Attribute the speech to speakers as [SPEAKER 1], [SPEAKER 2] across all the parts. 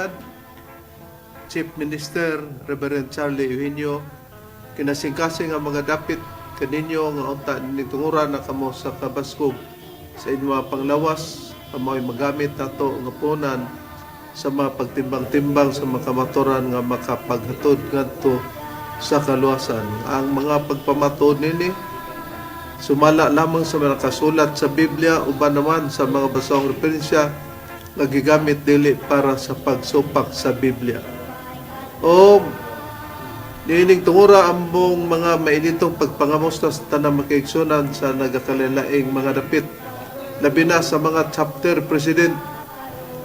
[SPEAKER 1] Alagad, Chief Minister Reverend Charlie Eugenio, kinasingkasing nga mga dapit kaninyo nga unta nining tungura na kamo sa kabaskog sa inyong mga panglawas nga mao'y magamit nato nga punan sa mga pagtimbang-timbang sa mga kamatuoran nga makapaghatod ngadto sa kaluwasan. Ang mga pagpamatuod nini sumala lamang sa mga nakasulat sa Biblia, uban naman sa mga basahong referensya nga gigamit dili para sa pagsupak sa Biblia. O niining tungura, among mga mainitong pagpangamusta sa tanang makaigsunan sa nagakalainlaing mga dapit, labi na sa mga chapter president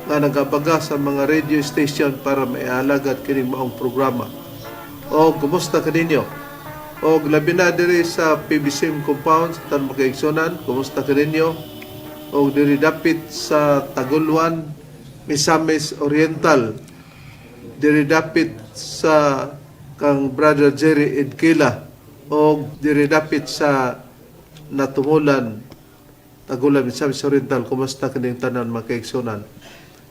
[SPEAKER 1] nga nagabaga sa mga radio station para maialagad kining maong programa. O kumusta kaninyo? O labi na diri sa PBCM compound sa tanang makaigsunan, kumusta kaninyo? O diri dapit sa Taguluan, Misamis Oriental, diri dapit sa kang Brother Jerry Edkila, o diri dapit sa Natumulan, Tagulan, Misamis Oriental, kumusta kaning tanan, mga kaigsunan?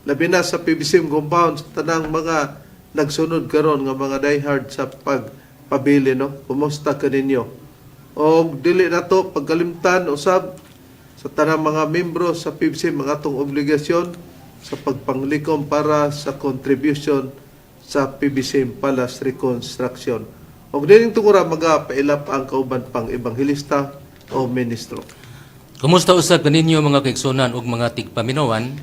[SPEAKER 1] Labi na sa PBCM compound, sa tanang mga nagsunod karon nga mga diehard sa pagpabili, no? Kumusta kaninyo? O dili nato pagkalimtan usab sa tanang mga membro sa PBCM mga atong obligasyon sa pagpanglikom para sa contribution sa PBCM Palace Reconstruction. Og dining tungura, magapailap ang kauban pang ebanghelista o ministro.
[SPEAKER 2] Kumusta usab kaninyo, mga kaigsunan ug mga tigpaminawan?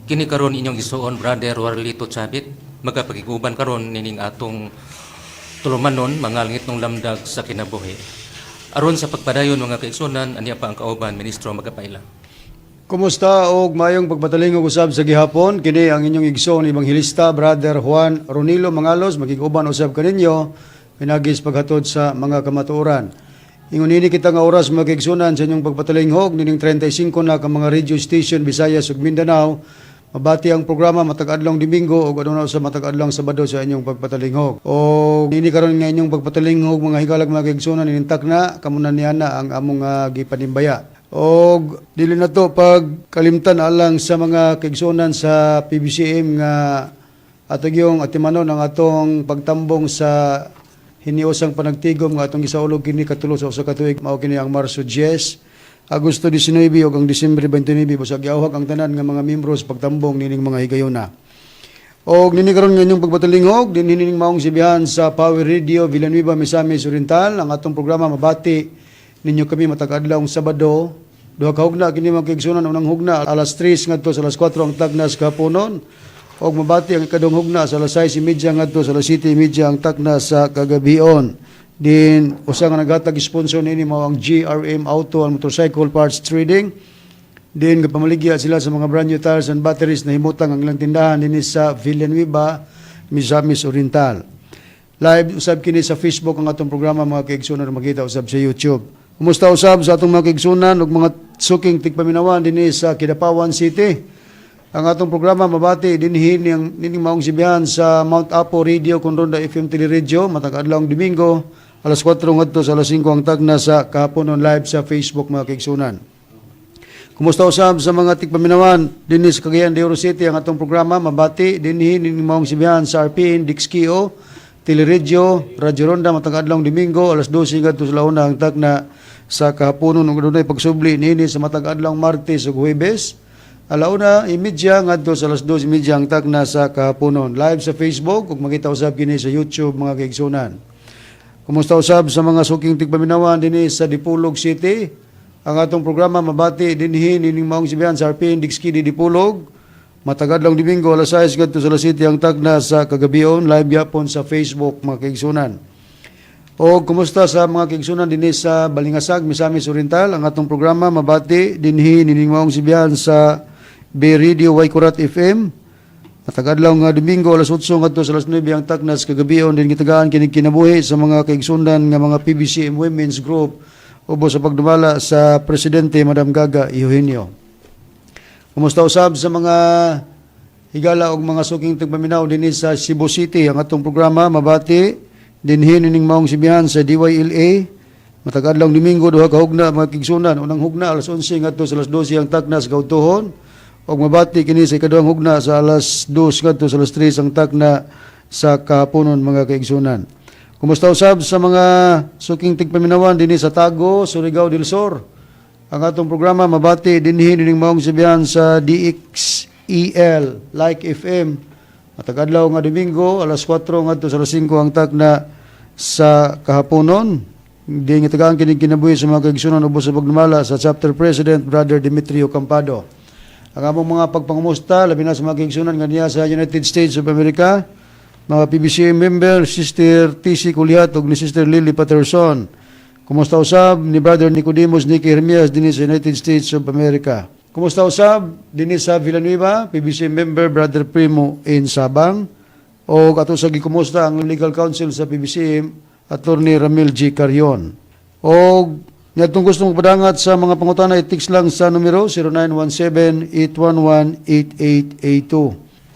[SPEAKER 2] Kini karon inyong igsuon, Brother Warlito Chabit, magapakig-uban karon nining atong tulumanon, Mga Langitnong Lamdag sa Kinabuhi. Aron sa pagpadayon, mga kaigsunan, aniya pa ang kauban ministro magapaila.
[SPEAKER 3] Kumusta og mayong pagpatalingog usab sa gihapon. Kini ang inyong igsoon ebanghelista, Brother Juan Ronilo Mangalos, makig-uban usab kaninyo pinaagi sa paghatod sa mga kamatuoran. Ingon nini kita nga oras, mga kaigsunan, sa inyong pagpatalinghog nining 35 na ka mga radio station, Visayas ug Mindanao. Mabati ang programa matag adlong Domingo ug aduna sa matag adlong Sabado sa inyong pagpatalingog. O nini karon nga inyong pagpatalingog, mga higalag, mga kaigsunan, nining takna kamo na niana ang among gipanimbaya. Og dili na to pag kalimtan alang sa mga kaigsunan sa PBCM nga atong yung atimanon ang atong pagtambong sa hiniusang panagtigom nga atong gisaulog kini katulo sa usa ka tuig. Mao kini ang Marso 10, Agosto 19 ug ang Disyembre 29. Busag giawhag ang tanan nga mga membro sa pagtambong nining mga higayuna. Og nini karon nga inyong pagpatalingog dinhi nining maong sibihan sa Power Radio Villanueva, Misamis Oriental, ang atong programa mabati ninyo kami matag adlaw Sabado. Duha ka hugna kini, mga kaigsunan. Unang hugna alas 3 ngadto sa alas 4 ang tagna sa kahaponon og mabati ang ikadung hugna sa alas 6:30 ngadto sa alas 7:30 ang takna sa kagabion. Din usa nga naghatag sponsor niini mao ang GRM Auto and Motorcycle Parts Trading. Din gapamaligya sila sa mga brand new tires and batteries na himutang ang ilang tindahan dinhi sa Villanueva, Misamis Oriental. Live usab kini sa Facebook ang atong programa, mga kaigsunan, makita usab sa YouTube. Kumusta usab sa atong mga kaigsunan ug mga suking tigpaminawan dinhi sa Kidapawan City? Ang atong programa mabati dinhi niyang nining maong sibihan sa Mount Apo Radio kun Ronda FM Teleradyo matag adlaw Domingo alas 4 ngadto sa alas 5 ang tagna sa kahaponon, live sa Facebook, mga kaigsunan. Kumusta usab sa mga tigpaminawan dinhi sa Cagayan de Oro City? Ang atong programa mabati dinhi nining maong sibihan sa RPN Dixkio Teleradyo, Radyo Ronda matag adlaw Domingo alas 12 ngadto sa 1 ang tagna sa kahaponon ug adunay pagsubli niini sa matag adlaw Martes ug Huwebes 1:30 ngadto sa 2:30 ang tagna sa kahaponon, live sa Facebook ug makita usab kini sa YouTube, mga kaigsunan. Kumusta usab sa mga suking tigpaminawan dinhi sa Dipolog City? Ang atong programa mabati dinhi nining maong sibihan sa RPN Dixki di Dipolog. Matag adlaw Domingo alas 6 ngadto sa alas 7 ang tagna sa kagabion, live gyapon sa Facebook, mga kaigsunan. O kumusta sa mga kaigsunan dinhi sa Balingasag, Misamis Oriental? Ang atong programa mabati dinhi nining maong sibihan sa B Radio Waikurat FM. Matag adlaw nga Domingo alas 8 ngadto sa alas 9 ang tagnas kagabion, din gitagaan kining kinabuhi sa mga kaigsunan nga mga PBCM Women's Group ubos sa pagdumala sa Presidente Madam Gaga Eugenio. Kumusta usab sa mga higala og mga suking tigpaminaw dinhi sa Cebu City? Ang atong programa mabati dinhi nining maong sibihan sa DYLA. Matag adlaw Domingo, duha ka hugna, mga kaigsunan. Unang hugna alas 11 ngadto sa alas 12 ang tagnas gawtuhon Og mabati kini sa ikaduhang hugna sa alas 2 ngadto sa alas 3 ang takna sa kahaponon, mga kaigsunan. Kumusta usab sa mga suking tigpaminawan dinhi sa Tago, Surigao del Sur? Ang atong programa mabati dinhi nining maong sibihan sa DXEL Like FM. Matag adlaw nga Domingo, alas 4 ngadto sa alas 5 ang takna sa kahaponon. Di nga tagaan kini kinabuhi sa mga kaigsunan ubos sa pagdumala sa Chapter President Brother Demetrio Campado. Ang among mga pagpangumusta labi na sa mga kaigsunan nga niya sa United States of America, mga PBCM member Sister TC Kuliat ug ni Sister Lily Patterson. Kumusta usab ni Brother Nicodemus Nicky Hermias dinhi sa United States of America. Kumusta usab dinhi sa Villanueva, PBCM member Brother Primo in Sabang. O ato sa gikumusta ang Legal Counsel sa PBCM, Attorney Ramil G. Carion. O niadtong gusto magpadangat sa mga pangutana, i-text lang sa numero 0917-811-8882.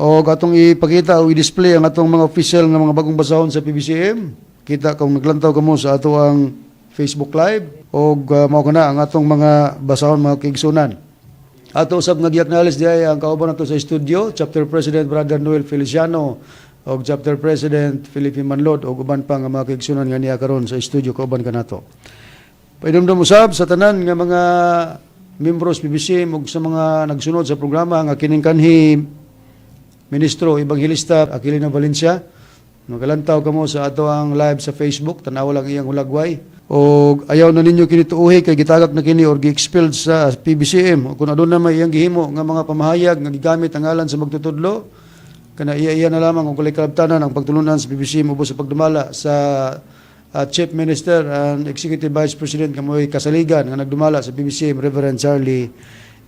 [SPEAKER 3] O atong ipakita o i-display ang atong mga official nga mga bagong basahon sa PBCM. Kita kung naglantaw kamo sa ato ang Facebook Live o mao kana ang atong mga basahon, mga kaigsunan. Ato usab nga gi-acknowledge diay ang kauban nato sa studio, Chapter President Brother Noel Feliciano og Chapter President Felipe Manlod og uban pa nga mga kaigsunan nga niya karon sa studio kauban kanato. Painumdum usab sa tanan nga mga membros PBCM ug sa mga nagsunod sa programa nga kining kanhi Ministro Evangelista Aquilino Valencia, magalantaw kamo sa ato ang live sa Facebook, tanaw lang iyang hulagway. O ayaw na ninyo kini tuuhi kay gitagak na kini or gi-expelled sa PBCM. O kung aduna may iyang gihimo nga mga pamahayag nga gigamit ang ngalan sa magtutudlo, kana iya-iya na lamang kung walay kalabtanan ang pagtulunan sa PBCM ubos sa pagdumala sa Chief Minister and Executive Vice President kamoy kasaligan nga nagdumala sa PBCM, Reverend Charlie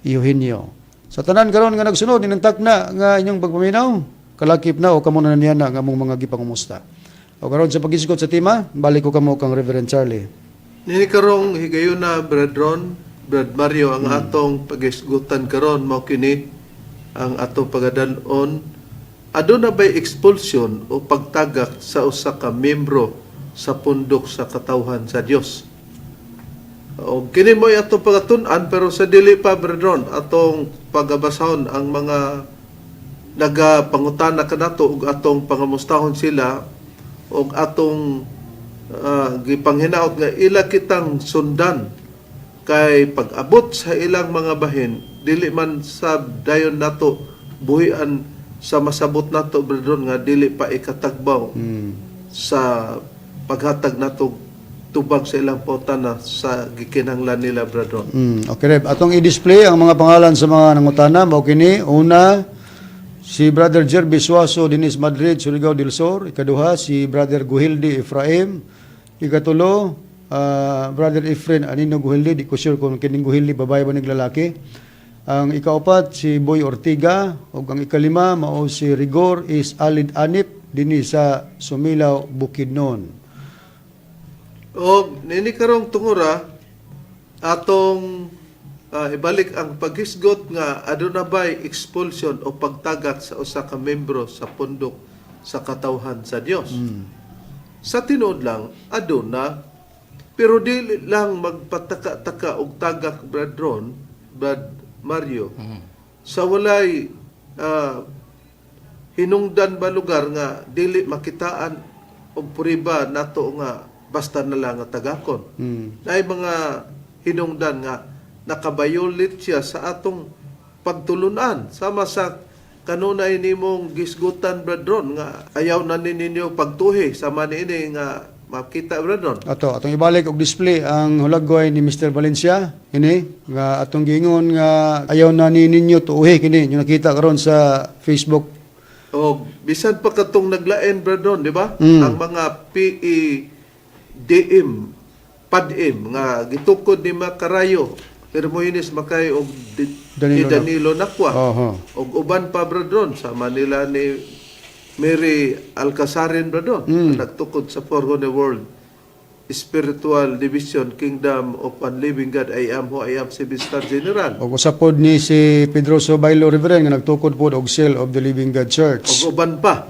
[SPEAKER 3] Eugenio. Sa tanan karon nga nagsunod ninang takna nga inyong pagpaminaw, kalakip na o kamo na niya na nga among mga gipangumusta. O karon sa pag-isgot sa tema, balik ko kamo kang Reverend Charlie.
[SPEAKER 1] Nini karong higayuna, Brad Ron, Brad Mario, ang atong pagisgutan karon mao kini ang atong pagadal-on: aduna bay expulsion o pagtagak sa usa ka membro sa pundok sa katawhan sa Dios? O kini mo atong pagatun-an, pero sa dili pa, Brad Ron, atong pagabasahon ang mga nagapangutana kanato ug atong pangamustahon sila ug atong gipanghinaot nga ila kitang sundan kay pag-abot sa ilang mga bahin, dili man sa dayon nato buhian sa masabot nato, Brad, nga dili pa ikatagbaw sa paghatag nato tubag sa ilang pangutana sa gikinahanglan nila, Brad Ron.
[SPEAKER 3] Okay, Reb. Atong i-display ang mga pangalan sa mga nangutana. Mao kini: una, si Brother Jerby Suazo Dinis Madrid, Surigao del Sur. Ikaduha, si Brother Guhildi Efraim. Ikatulo, Brother Efren Anino Guhildi. Di ko sure kung kining Guhildi babae ba nig lalaki. Ang ikaapat, si Boy Ortiga. Ug ang ikalima, mao si Rigor is Alid Anip dinhi sa Sumilaw, Bukidnon.
[SPEAKER 1] O nini karong tungura, atong ibalik ang paghisgot nga aduna bay expulsion o pagtagak sa usa ka membro sa pundok sa katawhan sa Dios. Sa tinuod lang, aduna, pero dili lang magpataka-taka og tagak, Brad Ron, Brad Mario, sa walay hinungdan ba lugar nga dili makitaan og puriba nato nga basta na lang nga tagakon. Naay mga hinungdan nga nakabayolit siya sa atong pagtulunan. Sama sa kanunay nimong gisgutan, Brad Ron, nga ayaw na ni ninyo pagtuhi sama niini nga makita, Brad Ron.
[SPEAKER 3] Ato, atong ibalik og display ang hulagway ni Mr. Valencia kini nga atong giingon nga ayaw na ni ninyo tuuhi kini yung nakita karon sa Facebook.
[SPEAKER 1] O bisan pa katong naglain, Brad Ron, di ba? Ang mga PEDM, PADM nga gitukod ni Macarayo, Hermoines Macay og
[SPEAKER 3] Danilo
[SPEAKER 1] ni Danilo Nakwa. Og uban pa, Brad Ron, sa Manila ni Mary Alcasarin, Brad Ron, nagtukod sa For the World Spiritual Division, Kingdom of Unliving God, I Am Who I Am, Seven Star General.
[SPEAKER 3] Og usa pod ni si Pedroso Bailo Reverend nga nagtukod pod og Seal of the Living God Church.
[SPEAKER 1] Og uban pa.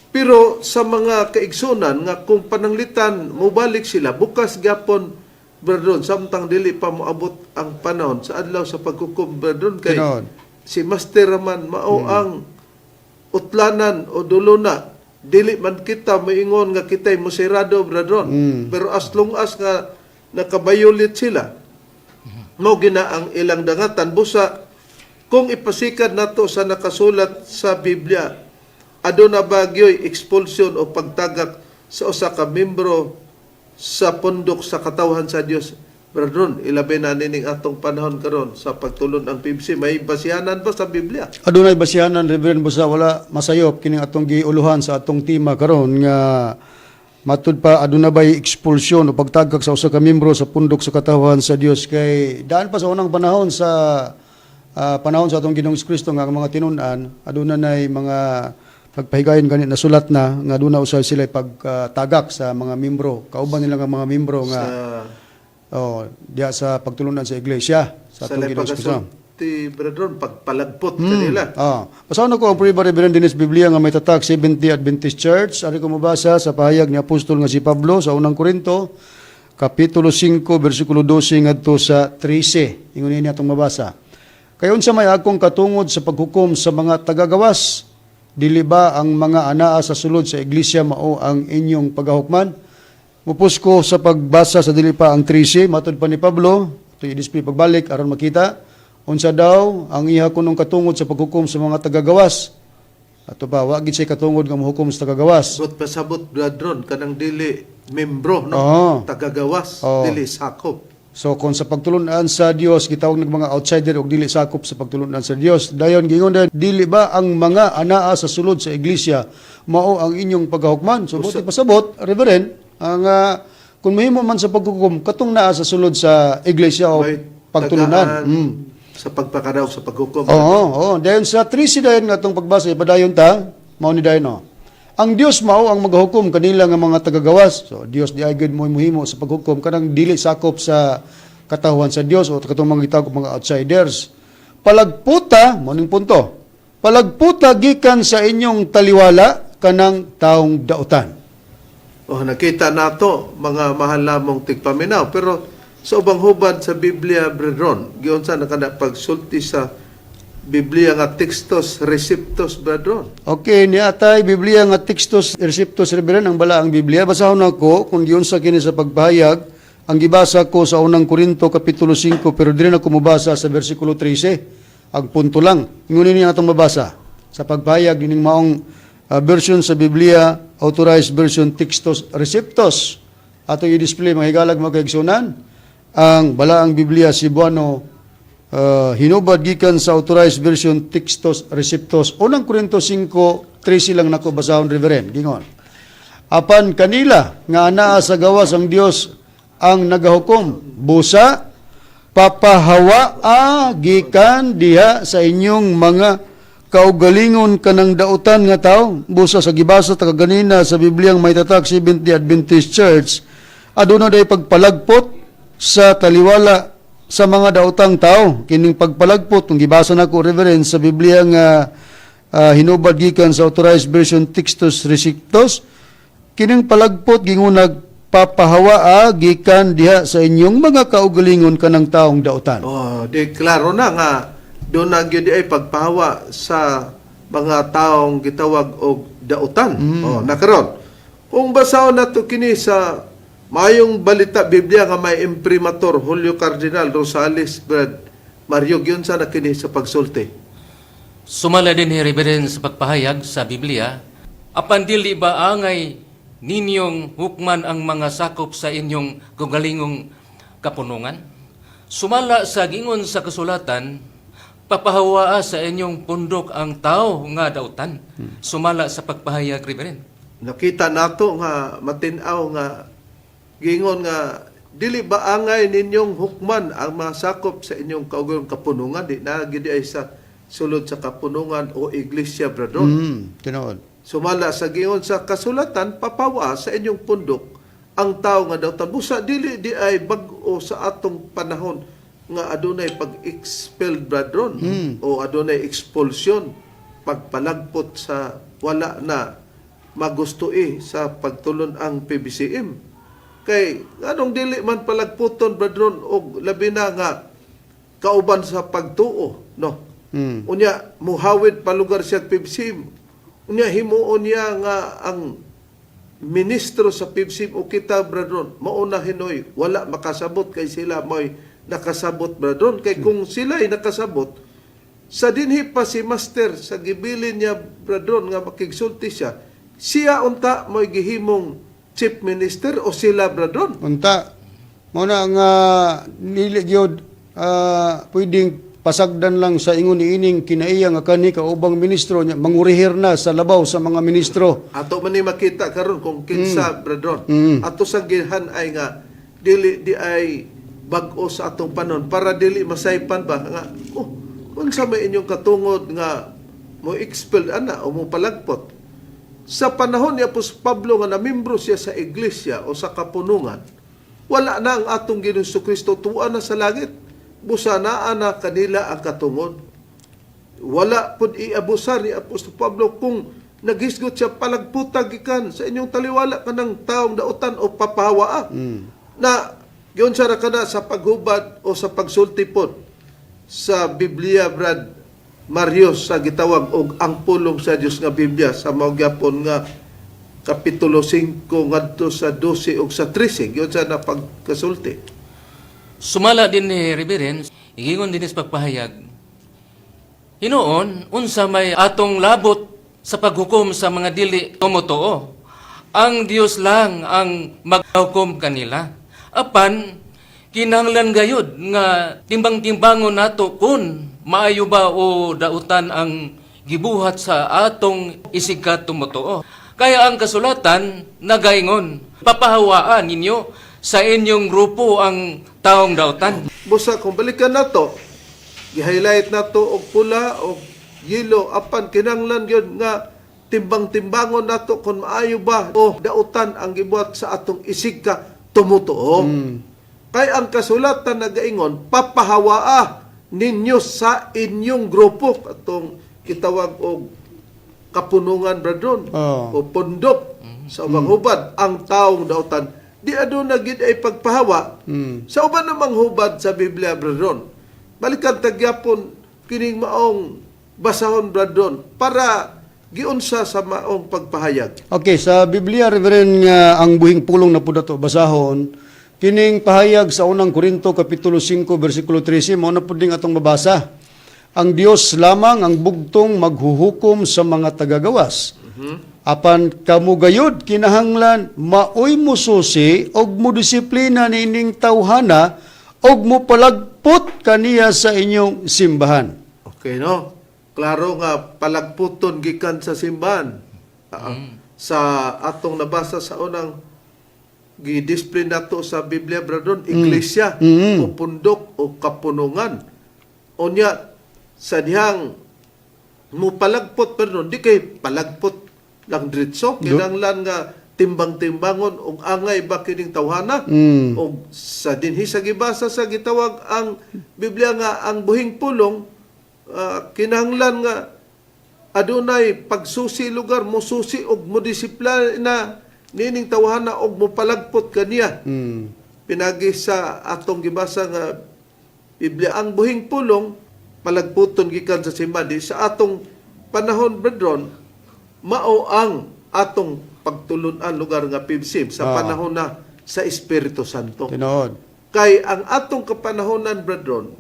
[SPEAKER 1] Pero sa mga kaigsunan nga kung pananglitan mobalik sila, bukas gapon, Brad Ron, samtang dili pa moabot ang panahon sa adlaw sa paghukom, Brad Ron, kay
[SPEAKER 3] Tinuod.
[SPEAKER 1] Si Master man mao ang utlanan o dulona. Dili man kita moingon nga kita'y musirado, Brad Ron. Pero as long as nga nakabayulit sila, mo gina ang ilang dangatan. Busa kung ipasikat nato sa nakasulat sa Biblia, aduna ba gyoy expulsion o pagtagak sa usa ka membro sa pundok sa katawhan sa Dios, Brad Ron? Ilabi na nining atong panahon karon sa pagtulon ang PBC, may basihanan ba sa Biblia?
[SPEAKER 3] Adunay basihanan, Reverend, busa wala masayop kining atong giuluhan sa atong tema karon nga matud pa aduna bay expulsion o pagtagak sa usa ka membro sa pundok sa katawhan sa Dios, kay daan pa sa unang panahon sa panahon sa atong Ginoong Kristo nga ang mga tinun-an aduna nay mga pagpahigayon gani nasulat na nga aduna usab sila pagtagak sa mga membro, kauban nila nga mga membro nga
[SPEAKER 1] sa
[SPEAKER 3] oh, diya sa pagtulunan sa iglesia sa
[SPEAKER 1] sa
[SPEAKER 3] atong Ginoong Kristo.
[SPEAKER 1] Pagasulti, Brad Ron, pagpalagpot kanila.
[SPEAKER 3] Basahon ako ang Priba Reverend Dennis Biblia nga may tatak 70 Adventist Church. Ari ko mabasa sa pahayag ni Apostol nga si Pablo sa Unang Korinto, Kapitulo 5, versikulo 12 ngadto sa 13. Ingon niya atong mabasa. "Kay unsa may akong katungod sa paghukom sa mga tagagawas? Dili ba ang mga anaa sa sulod sa iglesia mao ang inyong pagahukman?" Mupus ko sa pagbasa sa dili pa ang 13, matod pa ni Pablo, ito i-display pagbalik aron makita unsa daw ang iha kunong katungod sa paghukom sa mga tagagawas. Ato ba, wa gid siya katungod nga mohukom sa tagagawas.
[SPEAKER 1] But pasabot, Brad Ron, kanang dili membro, no? Tagagawas, dili sakop.
[SPEAKER 3] So kung sa pagtulunan sa Dios gitawag ng mga outsider og dili sakop sa pagtulunan sa Dios, dayon gingon dayon, "Dili ba ang mga anaa sa sulod sa iglesia mao ang inyong pagahukman?" So buti pasabot, Reverend, ang kung mahimo man sa paghukom katong naa sa sulod sa iglesia o
[SPEAKER 1] May
[SPEAKER 3] pagtulunan.
[SPEAKER 1] tagaan sa pagpakadaw sa paghukom.
[SPEAKER 3] Oo. Dayon sa 13 dayon nga atong pagbasa, ipadayon ta, mao ni dayon no. "Ang Dios mao ang magahukom kanila nga mga tagagawas." So Dios di ay gud mo muhimo sa paghukom kanang dili sakop sa katawhan sa Dios o katong mga gitawag og mga outsiders. "Palagputa," mo ning punto. "Palagputa gikan sa inyong taliwala kanang taong dautan."
[SPEAKER 1] Oh, nakita nato, mga mahal namong tigpaminaw. Pero sa ubang hubad sa Biblia, Brad Ron, giunsa na kana pagsulti sa Biblia nga Textos Receptos, Brad Ron?
[SPEAKER 3] Okay, niya atay Biblia nga Textos Receptos, Reverend, ang balaang Biblia. Basahon ako kung giunsa kini sa pagpahayag. Ang gibasa ko sa Unang Korinto kapitulo 5, pero diri na ko mobasa sa versikulo 13. Ang punto lang. Ingon niya atong mabasa sa pagpahayag nining maong version sa Biblia, Authorized Version Textos Receptos. Atong i-display, mga higalag, mga kaigsunan, ang balaang Biblia Cebuano, hinubad gikan sa Authorized Version Textos Receptos. Unang Korinto 5:13 lang nako basahon, Reverend. Gingon, "Apan kanila nga anaa sa gawas ang Dios ang nagahukom. Busa papahawaa gikan diha sa inyong mga kaugalingon kanang dautan nga tao." Busa sa gibasa ta kaganina sa Bibliang may tatak 70 Adventist Church, aduna day pagpalagpot sa taliwala sa mga daotang tao. Kining pagpalagpot, kung gibasa nako, Reverend, sa Biblia nga hinubad gikan sa Authorized Version Textus Receptus, kining palagpot gingunag papahawaa gikan diha sa inyong mga kaugalingon kanang taong dautan.
[SPEAKER 1] Oh, di klaro na nga doon na gyud ay pagpahawa sa mga taong gitawag og dautan. Oh, nakaron. Kung basahon nato kini sa Maayong Balita Biblia nga may imprimatur Julio Cardinal Rosales, Brad Mario, giunsa na kini sa pagsulti?
[SPEAKER 2] Sumala din ni Reverend sa pagpahayag sa Biblia, "Apan dili ba angay ninyong hukman ang mga sakop sa inyong kaugalingong kapunungan? Sumala sa gingon sa kasulatan, papahawaa sa inyong pundok ang tao nga dautan." Sumala sa pagpahayag, Reverend.
[SPEAKER 1] Nakita nato nga matin-aw nga gingon nga dili ba angay ninyong hukman ang mga sakop sa inyong kaugalingong kapunungan? Di na gid ay sa sulod sa kapunungan o iglesia, Brad Ron.
[SPEAKER 3] Tinuod.
[SPEAKER 1] Sumala sa gingon sa kasulatan, papawa sa inyong pundok ang tao nga dautan. Busa dili di ay bag-o sa atong panahon nga adunay pag-expel, Brad Ron, o adunay expulsion, pagpalagpot sa wala na magustoi sa pagtulon ang PBCM. Kay anong dili man palagputon, Brad Ron, og labi na nga kauban sa pagtuo, no? Unya muhawid pa lugar siya PIBSIM. Unya himuon niya nga ang ministro sa PIBSIM o kita, brethren, mauna hinoy wala makasabot kay sila mo'y nakasabot, brethren. Kay kung sila ay nakasabot sa dinhi pa si master sa gibilin niya, brethren, nga makigsulti siya, siya unta mo'y gihimong chief minister o sila, brethren.
[SPEAKER 3] Unta mo na nga dili gyud pwedeng pasagdan lang sa ingon niining kinaiya nga kani kaubang ministro niya mangurihir na sa labaw sa mga ministro.
[SPEAKER 1] Ato man ni makita karon kung kinsa, brethren. Ato sa gihan ay nga dili di ay bag-o sa atong panon para dili masaypan ba nga, oh, unsa may inyong katungod nga mo expel ana o mo palagpot sa panahon ni Apostol Pablo nga namimbro siya sa iglesia o sa kapunungan? Wala na ang atong Ginoong Kristo, tuwa na sa langit. Busa naa na kanila ang katungod. Wala pud iabusar ni Apostol Pablo kung naghisgot siya, "Palagputag gikan sa inyong taliwala kanang taong dautan o papahawaa." Na giunsa ra kana sa paghubad o sa pagsulti pod sa Biblia, Brad Marius, sa gitawag og ang pulong sa Dios nga Biblia sa mao gyapon nga kapitulo 5 ngadto sa 12 ug sa 13, giunsa na pagkasulti.
[SPEAKER 2] Sumala din ni Reverend, igingon din sa pagpahayag, "Hinuon, unsa may atong labot sa paghukom sa mga dili tumotoo? Ang Dios lang ang maghukom kanila. Apan, kinahanglan gayud nga timbang-timbangon nato kung maayo ba o dautan ang gibuhat sa atong isig ka tumotoo. Kaya ang kasulatan nagaingon, papahawaan ninyo sa inyong grupo ang taong dautan."
[SPEAKER 1] Busa kung balikan nato, gi-highlight nato og pula og yellow, apan kinahanglan gyud nga timbang-timbangon nato kung maayo ba o dautan ang gibuhat sa atong isig ka tumutuo. Kay ang kasulatan nagaingon, papahawaa ninyo sa inyong grupo, atong kitawag og kapunungan, brethren, o pundok sa ubang hubad ang taong dautan. Di aduna gid ay pagpahawa sa uban namang hubad sa Biblia, brethren. Balikan tagyapon kining maong basahon, brethren, para giunsa sa maong pagpahayag.
[SPEAKER 3] Okay, sa Biblia, Reverend, nga ang buhing pulong na po dato basahon, kining pahayag sa unang Korinto, Kapitulo 5, versikulo 13, mao na po ding atong mabasa. Ang Dios lamang ang bugtong maghuhukom sa mga tagagawas. Apan kamo gayud kinahanglan maoy mususi og modisiplina niining tawhana og mopalagpot kaniya sa inyong simbahan.
[SPEAKER 1] Okay, no? Klaro nga palagputon gikan sa simbahan. Sa atong nabasa sa unang gi-display nato sa Biblia, brethren, iglesia o pundok o kapunungan. Unya sa dihang mupalagpot, pero di kay palagpot lang diretso, kinahanglan nga timbang-timbangon og angay ba kining tawhana. Og sa dinhi sa gibasa sa gitawag ang Biblia nga ang buhing pulong, kinahanglan nga adunay pagsusi lugar, mususi og modisiplina nining tawhana og mopalagpot kaniya pinagi sa atong gibasa nga Biblia ang buhing pulong, palagputon gikan sa simbahan. Di sa atong panahon, brethren, mao ang atong pagtulunan lugar nga PIBSIM sa panahon na sa Espiritu Santo.
[SPEAKER 3] Tinuod.
[SPEAKER 1] Kay ang atong kapanahonan, brethren,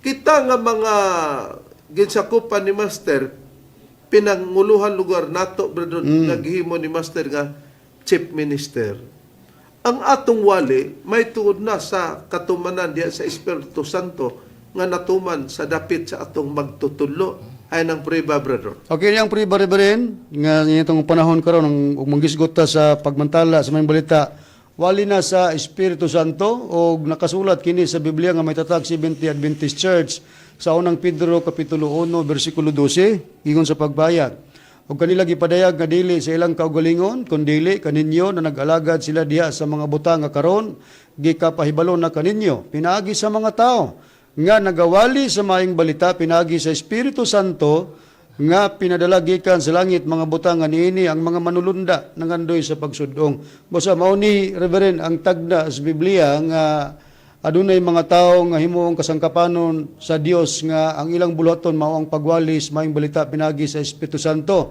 [SPEAKER 1] kita nga mga ginsakupan ni Master, pinanguluhan lugar nato, brethren, naghimo ni Master nga chief minister. Ang atong wali may tuod na sa katumanan diya sa Espiritu Santo nga natuman sa dapit sa atong magtutudlo. Ay ng prueba, brethren.
[SPEAKER 3] Okay, niyang priba, Reverend, nga itong panahon karon ang ug manggisgot ta sa pagmantala sa maayong balita, wali na sa Espiritu Santo og nakasulat kini sa Biblia nga may tatag Seventh Adventist Church sa unang Pedro kapitulo 1 bersikulo 12, ingon sa pagbayag. Ug kanila gipadayag nga dili sa ilang kaugalingon kundili kaninyo na nag-alagad sila diha sa mga butang nga karon gikapahibalo na kaninyo pinaagi sa mga tao nga nagawali sa maayong balita pinaagi sa Espiritu Santo nga pinadala gikan sa langit, mga butang nga niini ang mga manulunda nangandoy sa pagsudong. Basta mao ni, Reverend, ang tagna sa Biblia nga Adunay mga tawo nga himuong kasangkapanon sa Dios nga ang ilang buluhaton mao ang pagwali sa maayong balita pinagi sa Espiritu Santo.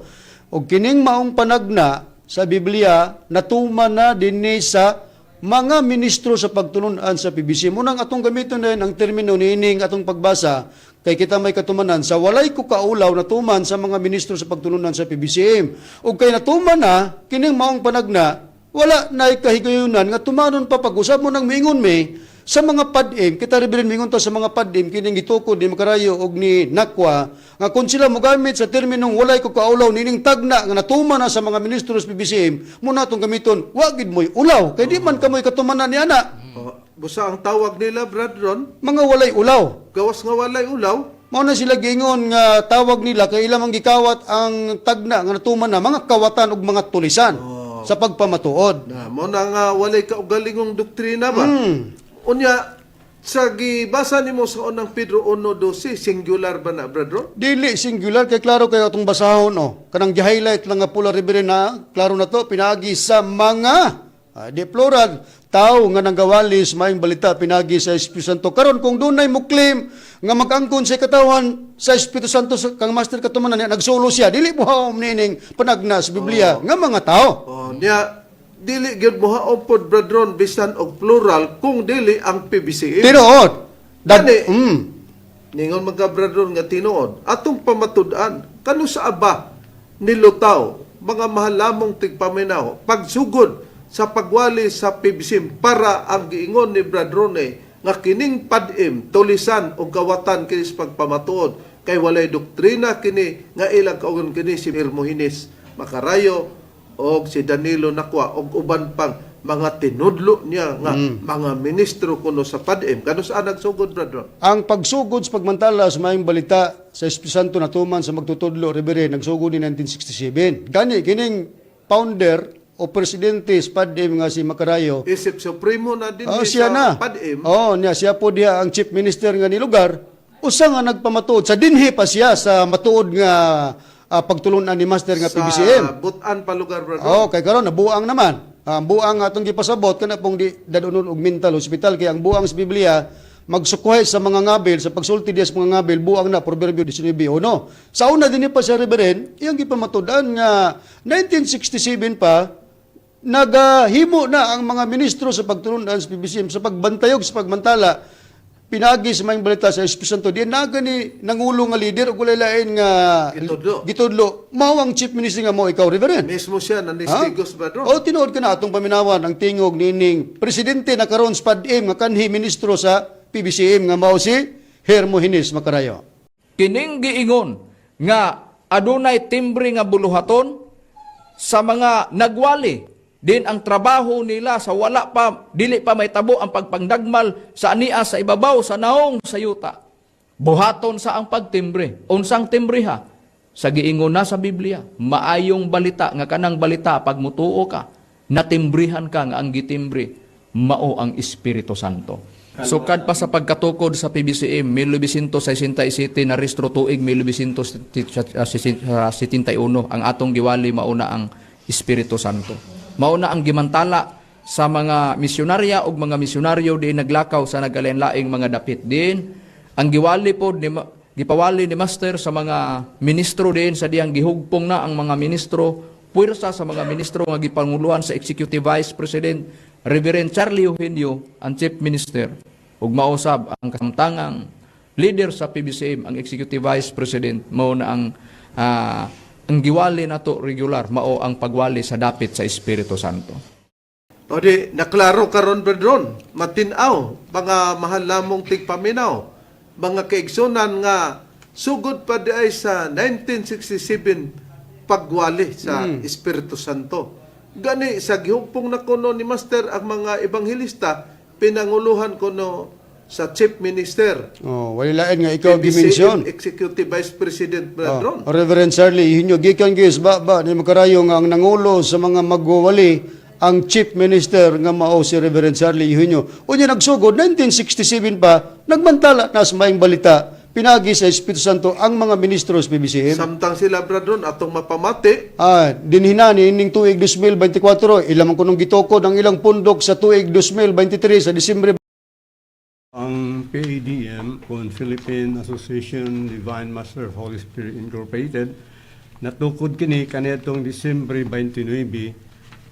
[SPEAKER 3] Og kining maong panagna sa Biblia natuman na dinhi sa mga ministro sa pagtulunan sa PBC. Munang atong gamiton na ang termino niining atong pagbasa kay kita may katumanan sa walay ko kaulaw natuman sa mga ministro sa pagtulunan sa PBCM. Ug kay natuman na kining maong panagna, wala na kahigayunan nga tumanon pa pag-usab mo nang miingon mi sa mga PADM. Kita rin mingon ta sa mga PADM kining gitukod ni Makarayo og ni Nakwa nga kung sila mogamit sa terminong walay ko kaulaw nining tagna nga natuman na sa mga ministro sa PBCM, mo na atong gamiton, wa gid mo'y ulaw kay di man kamoy katumanan ni ana.
[SPEAKER 1] Oh, busa ang tawag nila, Brad Ron,
[SPEAKER 3] Mga walay ulaw.
[SPEAKER 1] Gawas nga walay ulaw.
[SPEAKER 3] Mao na sila giingon nga tawag nila kay ilang ang gikawat ang tagna nga natuman na mga kawatan ug mga tulisan sa pagpamatuod.
[SPEAKER 1] Na mo na nga walay kaugalingong doktrina ba. Unya sa gibasa nimo sa unang Pedro 1:12, singular ba na, Brad Ron?
[SPEAKER 3] Dili singular kay klaro kay atong basahon, oh. Kanang gi-highlight lang nga pula, Reverend, na klaro na to, pinagi sa mga di plural, tao nga nanggawali sa maayong balita pinagi sa Espiritu Santo. Karon kung dunay mo claim nga mag-angkon sa katawan sa Espiritu Santo sa kang Master katumanan niya, nagsulo siya, dili mo haom nining panagna sa Biblia nga mga tao.
[SPEAKER 1] Oh, niya dili gyud mo haom pod, Brad Ron, bisan og plural kung dili ang PBCM.
[SPEAKER 3] Tinuod.
[SPEAKER 1] Gani. Ningon mga Brad Ron nga tinuod atong pamatud-an kanu sa aba nilutaw, mga mahalamong tigpaminaw, pagsugod sa pagwali sa PBCM para ang giingon ni Brad Rone nga kining PADM tulisan o kawatan kini sa pagpamatuod kay walay doktrina kini nga ilang kaugon kini si Hermogenes Makarayo og si Danilo Nakwa og uban pang mga tinudlo niya nga mga ministro kuno sa PADM. Kanu saan nagsugod, Brad Ron?
[SPEAKER 3] Ang pagsugod sa pagmantala sa maayong balita sa Espiritu Santo natuman sa magtutudlo, Reverend, nagsugod ni 1967. Gani, kining founder o presidente sa PADM nga si Makarayo,
[SPEAKER 1] Isip supremo na din
[SPEAKER 3] oh,
[SPEAKER 1] ni
[SPEAKER 3] siya
[SPEAKER 1] sa
[SPEAKER 3] na.
[SPEAKER 1] PADM.
[SPEAKER 3] Oh, niya, siya po diha ang chief minister nga ni lugar. Usa nga nagpamatuod sa dinhi pa siya sa matuod nga pagtulunan ni Master nga
[SPEAKER 1] Sa
[SPEAKER 3] PBCM.
[SPEAKER 1] Butan pa lugar, brother.
[SPEAKER 3] Oh, kay karon nabuang naman. Ang buang atong gipasabot kana pong di dadunon og mental hospital kay ang buang sa Biblia magsukuhay sa mga ngabil, sa pagsulti diya sa mga ngabil, buang na, Proverbio 19:1. Sa una din pa sa Reverend, iyang gipamatud-an nga 1967 pa nagahimo na ang mga ministro sa pagtulunan sa PBCM sa pagbantayog sa pagmantala pinagi sa maayong balita sa Espiritu Santo. Di naga ni nangulo nga leader og walay lain nga
[SPEAKER 1] Gitudlo.
[SPEAKER 3] Gitudlo. Mao ang chief minister nga mo ikaw, Reverend.
[SPEAKER 1] Mismo siya nanistigos, brother.
[SPEAKER 3] O tinuod ka na atong paminawan ang tingog nining presidente na karon sa PADM nga kanhi ministro sa PBCM nga mao si Hermogenes Makarayo.
[SPEAKER 4] Kining giingon nga adunay timbre nga buluhaton sa mga nagwali din ang trabaho nila sa wala pa, dili pa may tabo ang pagpangdagmal sa ania sa ibabaw sa naong sa yuta. Buhaton sa ang pagtimbre. Unsang timbre ha? Sa giingon na sa Biblia, maayong balita nga kanang balita pag mutuo ka, natimbrihan ka nga ang gitimbre mao ang Espiritu Santo. Sukad pa sa pagkatukod sa PBCM, 1967 na restro tuig 1971 ang atong giwali mauna ang Espiritu Santo. Mauna ang gimantala sa mga misyonarya ug mga misyonaryo diin naglakaw sa nagalain-laing mga dapit din. Ang giwali pod ni gipawali ni Master sa mga ministro din sa diyang gihugpong na ang mga ministro, puwersa sa mga ministro nga gipanguluhan sa Executive Vice President Reverend Charlie Eugenio, ang Chief Minister, ug mausab ang kasamtangang leader sa PBCM, ang Executive Vice President. Mao na ang giwali nato regular, mao ang pagwali sa dapit sa Espiritu Santo.
[SPEAKER 1] O di, naklaro karon, Bredron, matinaw, mga mahal namong tigpaminaw, mga kaigsunan nga sugod pa di ay sa 1967 pagwali sa Espiritu Santo. Gani sa gihupong na kuno ni Master ang mga ebanghelista, pinanguluhan kuno sa Chief Minister.
[SPEAKER 3] Oh, wala lain nga ikaw
[SPEAKER 1] PBCM
[SPEAKER 3] gimension.
[SPEAKER 1] Executive Vice President Bredron.
[SPEAKER 3] Oh, Reverend Charlie, hinyo gikan gyud ba ba ni Makarayo nga ang nangulo sa mga magwawali ang Chief Minister nga mao si Reverend Charlie Eugenio. Unya nagsugod 1967 pa nagmantala na sa maayong balita pinagi sa Espiritu Santo ang mga ministro sa PBCM.
[SPEAKER 1] Samtang sila, Bredron, atong mapamati,
[SPEAKER 3] Dinhina ni ining tuig 2024, ilang man kunong gitukod ang ilang pundok sa tuig 2023 sa Disyembre.
[SPEAKER 5] Ang PADM, kon Philippine Association Divine Master of Holy Spirit Incorporated, natukod kini kaniadtong Disyembre 29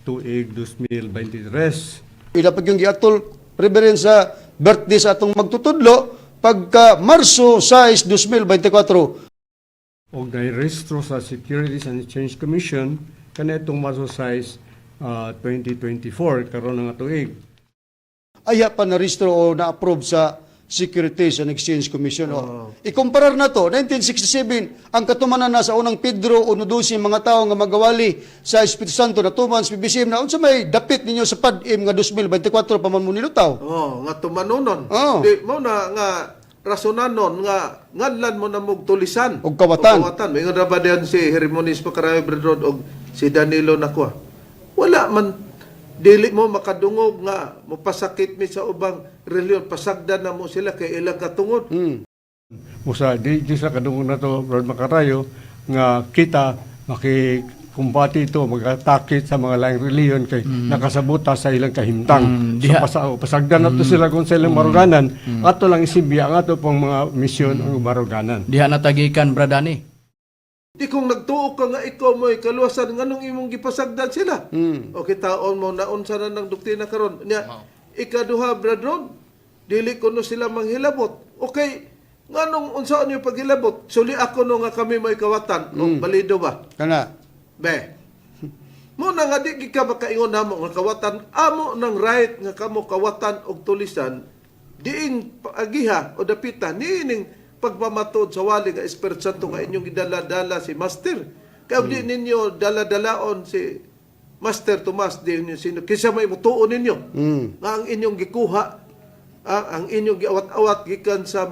[SPEAKER 5] tuig 2023.
[SPEAKER 3] Ila pag yung giatol, Reverend, sa birthday sa atong magtutudlo pagka Marso 6, 2024.
[SPEAKER 5] Og nairehistro sa Securities and Exchange Commission kaniadtong Marso 6, 2024 karon nga tuig.
[SPEAKER 3] Aya pa na-rehistro o na-approve sa Securities and Exchange Commission. O, ikumparar na to, 1967, ang katumanan na sa unang Pedro 1:12, mga tao nga magawali sa Espiritu Santo natuman sa PBCM na unsa may dapit ninyo sa PADM nga 2024 pa man mo nilutaw.
[SPEAKER 1] Oh, nga tumanunon.
[SPEAKER 3] Oo.
[SPEAKER 1] Di mo na nga rasonanon nga ngadlan mo na mog tulisan.
[SPEAKER 3] Og kawatan.
[SPEAKER 1] Og kawatan. Mingon ra ba diyan si Hermonis Pacarayo Bredrod og si Danilo Nakwa. Wala man, dili mo makadungog nga mopasakit mi sa ubang reliyon, pasagdan na mo sila kay ilang katungod.
[SPEAKER 5] Usa di sa kadungog na to, Brad Makarayo, nga kita makikumbati ito, mag-atake sa mga laing reliyon kay nakasabuta sa ilang kahimtang. So
[SPEAKER 4] Diha.
[SPEAKER 5] pasagdan na to sila kung sa ilang maruganan, ato lang isibya ang ato pong mga misyon ang maruganan.
[SPEAKER 4] Diha natagikan, Bradani.
[SPEAKER 1] Di kung nagtuo ka nga ikaw mo'y kaluwasan, nganong imong gipasagdan sila? O kitaon mo naunsa na ng doktrina karon. Nya ikaduha, brethren, dili kuno sila manghilabot. Okay, nganong unsaon yung paghilabot? Suli ako no nga kami mo'y kawatan. O balido ba?
[SPEAKER 3] Kana.
[SPEAKER 1] Be. Mo na nga di gid ka makaingon namo nga kawatan amo ng right nga kamo kawatan og tulisan diing agiha o dapita niining pagpamatuod sa wali nga Espiritu Santo nga inyong gidala-dala si Master. Kaya di ninyo dala-dalaon si Master Tomas, di ninyo sino kinsa may mutuo ninyo nga ang inyong gikuha, ang inyong giawat-awat gikan sa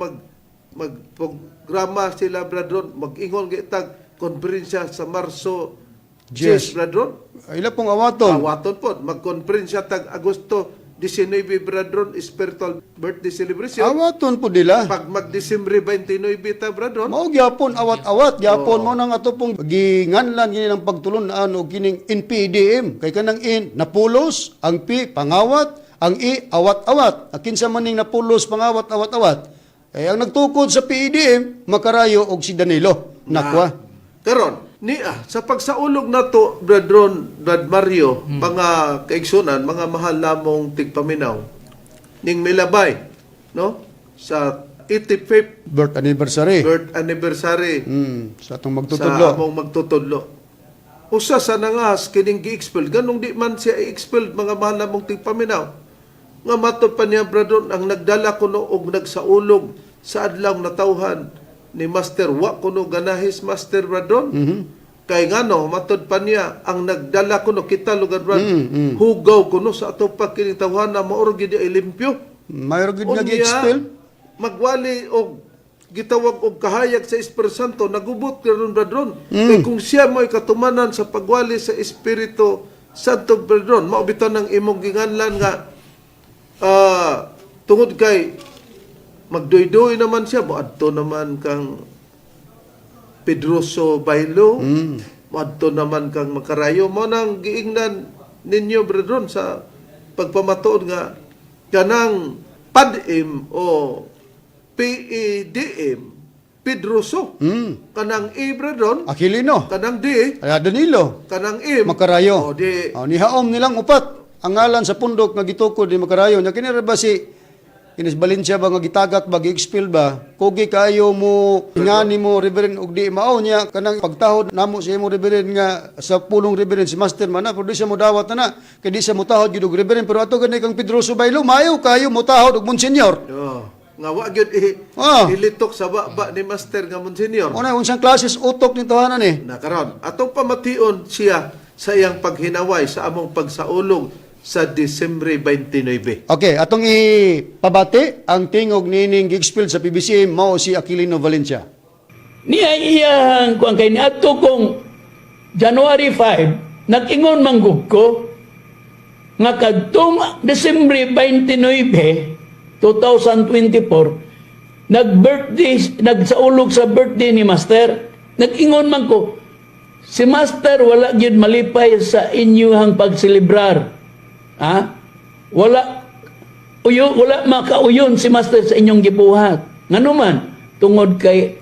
[SPEAKER 1] magprograma sila, brethren, mag-ingon gitag konferensya sa Marso.
[SPEAKER 3] Yes.
[SPEAKER 1] Yes, brethren.
[SPEAKER 3] Ila pong awaton.
[SPEAKER 1] Awaton po, magkonferensya tag Agosto 19, brethren, spiritual birthday celebration.
[SPEAKER 3] Awaton po nila.
[SPEAKER 1] Pag mag-Disyembre 29 ta, brethren.
[SPEAKER 3] Mao gyapon awat-awat gyapon mo nang ato pong ginganlan kini ng pagtulun-an og kining NPDM kay kanang N napulos, ang P pangawat, ang E awat-awat. Ang kinsa man ning napulos, pangawat, awat-awat, eh ang nagtukod sa PEDM, Makarayo og si Danilo Nakwa.
[SPEAKER 1] Karon, niya sa pagsaulog nato, brethren, Brad Mario, mga kaigsunan, mga mahal namong tigpaminaw ning milabay, no, sa 85th
[SPEAKER 3] birth anniversary
[SPEAKER 1] birth anniversary
[SPEAKER 3] sa atong
[SPEAKER 1] sa
[SPEAKER 3] magtutudlo.
[SPEAKER 1] Among magtutudlo. Usa sa nangahas kining gi-expel, ganong di man siya i-expel, mga mahal namong tigpaminaw. Nga matod pa niya, brethren, ang nagdala kuno og nagsaulog sa adlaw natawhan ni Master, wa kuno ganahis Master, brethren. Kay ngano, matod pa niya, ang nagdala kuno kita lugar, brad, hugaw kuno sa ato pa kining tawhana, maor gid ay limpyo.
[SPEAKER 3] Mayor gid nga
[SPEAKER 1] Unya,
[SPEAKER 3] gi-expel.
[SPEAKER 1] Magwali og gitawag og kahayag sa Espiritu Santo, nagubot karon, brethren. Kay kung siya mo'y katumanan sa pagwali sa Espiritu Santo, brethren, mao bitaw ng imong ginganlan nga tungod kay magdoy-doy naman siya, moadto naman kang Pedroso Bailo, moadto naman kang Makarayo. Mo nang giingnan ninyo, brethren, sa pagpamatuod nga kanang PADM o PEDM, Pedroso. Kanang E, brethren,
[SPEAKER 3] Aquilino.
[SPEAKER 1] Kanang D,
[SPEAKER 3] Ay, Danilo.
[SPEAKER 1] Kanang M.
[SPEAKER 3] Makarayo.
[SPEAKER 1] O di,
[SPEAKER 3] Oh, nihaom nilang upat ang ngalan sa pundok nga gitukod ni Makarayo. Nya kini ra ba si Ines Valencia ba nga gitagak ba, gi-expel ba? Kugi kayo mo ingani mo, Reverend, og di mao niya kanang pagtahod namo sa imo, Reverend, nga sa pulong, Reverend, si Master man na, pero di siya mo dawat na na kay di siya mo tahod gyud og Reverend, pero ato gani kang Pedroso Baylo, maayo kayo mo tahod og Monsignor.
[SPEAKER 1] Oh, nga wa gyud ilitok sa baba ni Master nga Monsignor.
[SPEAKER 3] Una unsang klases utok ni tahanan eh.
[SPEAKER 1] Na karon atong pamation siya sa iyang paghinaway sa among pagsaulog sa Disyembre 29.
[SPEAKER 3] Okay, atong ipabati ang tingog nining gi-expel sa PBC, mao si Aquilino Valencia.
[SPEAKER 6] Niya iyang kuan kay niadto kong January 5, nag-ingon manggug ko nga kadtong Disyembre 29, 2024, nag-birthday, nagsaulog sa birthday ni Master. Nag-ingon man ko, si Master wala gyud malipay sa inyuhang pagselebrar. Ha? Wala. Uyo, wala makauyon si Master sa inyong gibuhat. Nganuman, tungod kay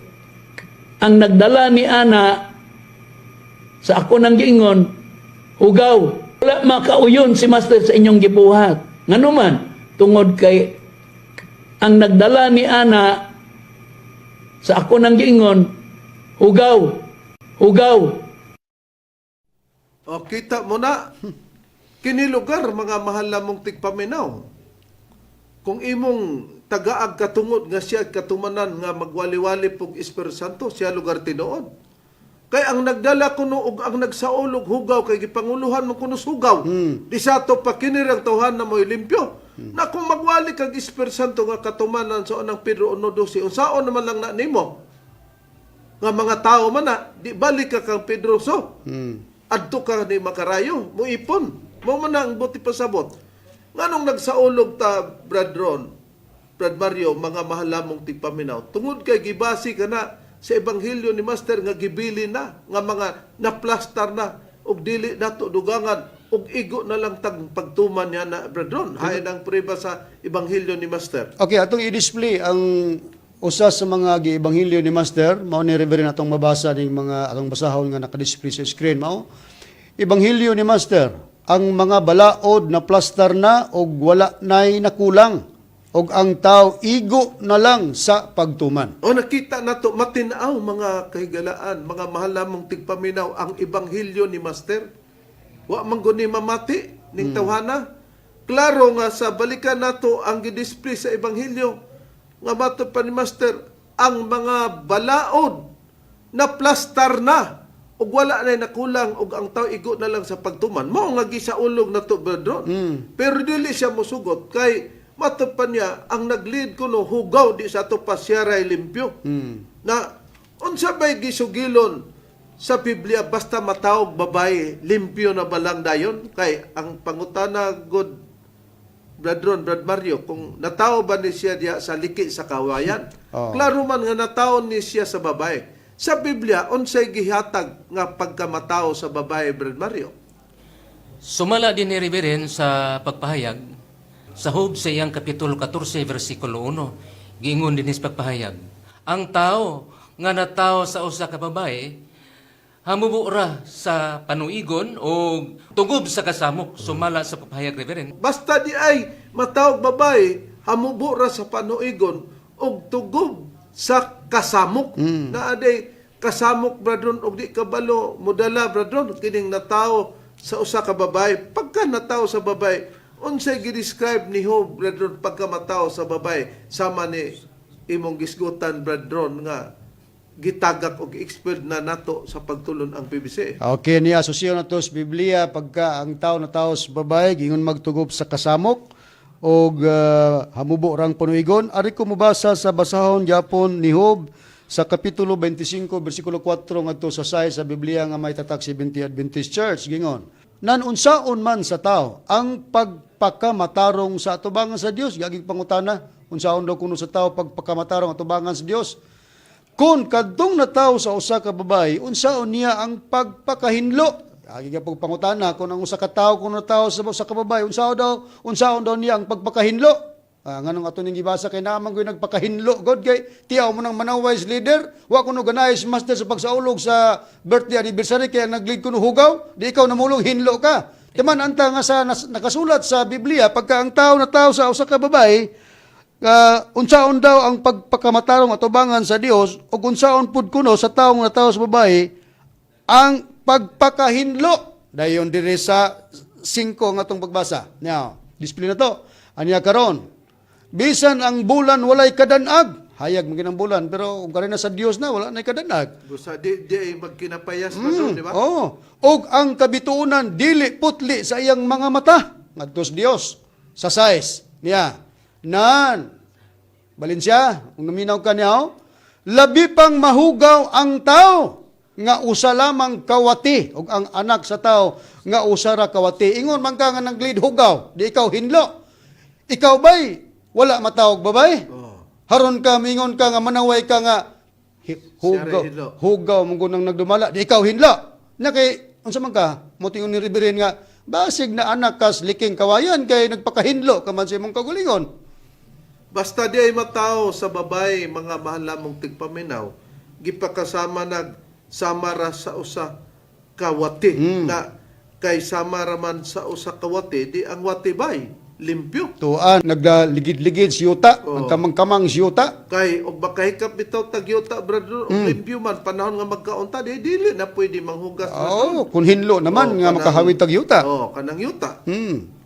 [SPEAKER 6] ang nagdala ni ana sa ako nang giingon, hugaw. Wala makauyon si Master sa inyong gibuhat. Nganuman, tungod kay ang nagdala ni ana sa ako nang giingon, hugaw, hugaw.
[SPEAKER 1] O, kita mo na, kini lugar mga mahal namong tigpaminaw. Kung imong tagaag katungod nga siya katumanan nga magwali-wali pog Espiritu Santo, siya lugar tinuod. Kay ang nagdala kuno og ang nagsaulog hugaw kay gipanguluhan mo kuno hugaw. Di sa ato pa kini rang tawhan na mo'y limpyo. Na kung magwali kag Espiritu Santo nga katumanan sa unang Pedro 1:12, unsaon naman lang na nimo? Nga mga tao man na, di balik ka kang Pedro so. Adto ka ni Makarayo, muipon. Mao man na ang buti pasabot. Nganong nagsaulog ta, Brad Ron, Brad Mario, mga mahalamong tigpaminaw, tungod kay gibasi ka na sa ebanghelyo ni Master nga gibili na, nga mga naplastar na, ug dili nato dugangan, ug igo na lang tag pagtuman niya na, Brad Ron. Hain ang prueba sa ebanghelyo ni Master.
[SPEAKER 3] Okay, atong i-display ang usa sa mga giebanghelyo ni Master, mao ni Reverend atong mabasa ning mga atong basahon nga naka-display sa screen mao. Ebanghelyo ni Master, ang mga balaod na plastar na og wala nay nakulang og ang tao igo na lang sa pagtuman.
[SPEAKER 1] O nakita nato matinaw mga kahigalaan, mga mahal namong tigpaminaw ang ebanghelyo ni Master. Wa man gud ni mamati ning tawhana. Klaro nga sa balikan nato ang gidisplay sa ebanghelyo nga mato pa ni Master ang mga balaod na plastar na ug wala na nakulang ug ang tao igo na lang sa pagtuman. Mao nga gisaulog nato, Brad Ron. Pero dili siya mosugot kay mato pa niya ang nag-lead kuno hugaw di sa ato pa siya ray limpyo. Na unsa bay gisugilon sa Biblia basta matawag babae limpyo na balang dayon kay ang pangutana god Brad Ron, Brad Mario, kung natao ba ni siya diya sa liki sa kawayan?
[SPEAKER 3] Oo.
[SPEAKER 1] Klaro man nga natao ni siya sa babae. Sa Biblia, unsay gihatag nga pagkamatao sa babae, Brad Mario?
[SPEAKER 2] Sumala din ni Reverend sa pagpahayag sa Job sa iyang Kapitulo 14 versikulo 1, giingon din sa pagpahayag, ang tao nga natao sa usa ka babae hamubo ra sa panuigon o tugob sa kasamok, sumala sa pagpahayag, Reverend.
[SPEAKER 1] Basta di ay matawag babae, hamubo ra sa panuigon og tugob sa kasamok. Na aday kasamok bradron og di kabalo modala bradron kining natao sa usa ka babae. Pagka natao sa babae, unsay gi-describe ni Job bradron pagka matao sa babae sama ni imong gisgutan bradron nga gitagak og expert na nato sa pagtulon ang PBC.
[SPEAKER 3] Okay, niya asosyo na to sa Biblia pagka ang tao na tao sa babae gingon magtugob sa kasamok og hamubo rang panuigon. Ari ko mobasa sa basahon gyapon ni Job sa kapitulo 25 bersikulo 4 ngadto sa 6 sa Biblia nga may tatak Seventh Adventist Church gingon. Nan unsaon man sa tao ang pagpakamatarong sa atubangan sa Dios, gaging pangutana, unsaon daw kuno sa tao pagpakamatarong atubangan sa Dios? Kung kadtong natawo sa usa ka babae, unsaon niya ang pagpakahinlo? Agi ka pagpangutana kung ang usa ka tawo kung natawo sa usa ka babae, unsaon daw niya ang pagpakahinlo? Nganong ato ning gibasa kay naa man gyud nagpakahinlo god kay tiyaw mo nang manaway sa leader, wa kuno ganahay si master sa pagsaulog sa birthday anniversary kaya nag-lead kuno hugaw, di ikaw namulong hinlo ka. Timan anta nga sa nakasulat sa Biblia pagka ang tao natawo sa usa ka babae, unsaon daw ang pagpakamatarong atubangan sa Dios ug unsaon pud kuno sa taong natawo sa babae ang pagpakahinlo dayon diri sa 5 nga atong pagbasa. Now, display na to. Anya karon? Bisan ang bulan walay kadanag. Hayag man ang bulan pero kung na sa Dios na wala na kadanag.
[SPEAKER 1] Busa di di ay magkinapayas bradron, di ba?
[SPEAKER 3] Oo. Og ang kabituonan dili putli sa iyang mga mata ngadto sa Dios. Sa size niya. Nan. Balin siya, kung naminaw ka niya, oh, labi pang mahugaw ang tao nga usa lamang kawati ug ang anak sa tao nga usa ra kawati. Ingon man ka nga naglead hugaw, di ikaw hinlo. Ikaw bay wala matawag babay?
[SPEAKER 1] Oh.
[SPEAKER 3] Haron ka mingon ka nga manaway ka nga hugaw,
[SPEAKER 1] Siya hinlo.
[SPEAKER 3] hugaw mo nang nagdumala, di ikaw hinlo. Na kay unsa man ka, mo tingon ni Reverend nga basig na anak kas liking kawayan kay nagpakahinlo ka man sa imong kagulingon.
[SPEAKER 1] Basta di ay matao sa babae, mga mahal namong tigpaminaw, gipakasama nag samara sa usa kawati na kay sama raman sa usa kawati, di ang wati bay limpyo.
[SPEAKER 3] Tuan nagdaligid-ligid si yuta,
[SPEAKER 1] Oo.
[SPEAKER 3] nagkamang-kamang si yuta.
[SPEAKER 1] Kay og makahikap bitaw tagyuta, brother, og limpyo man panahon nga magkaunta, di dili na pwede manghugas, brother.
[SPEAKER 3] Oo, kun hinlo naman
[SPEAKER 1] Oo,
[SPEAKER 3] nga makahawid tag yuta.
[SPEAKER 1] Oh, kanang yuta.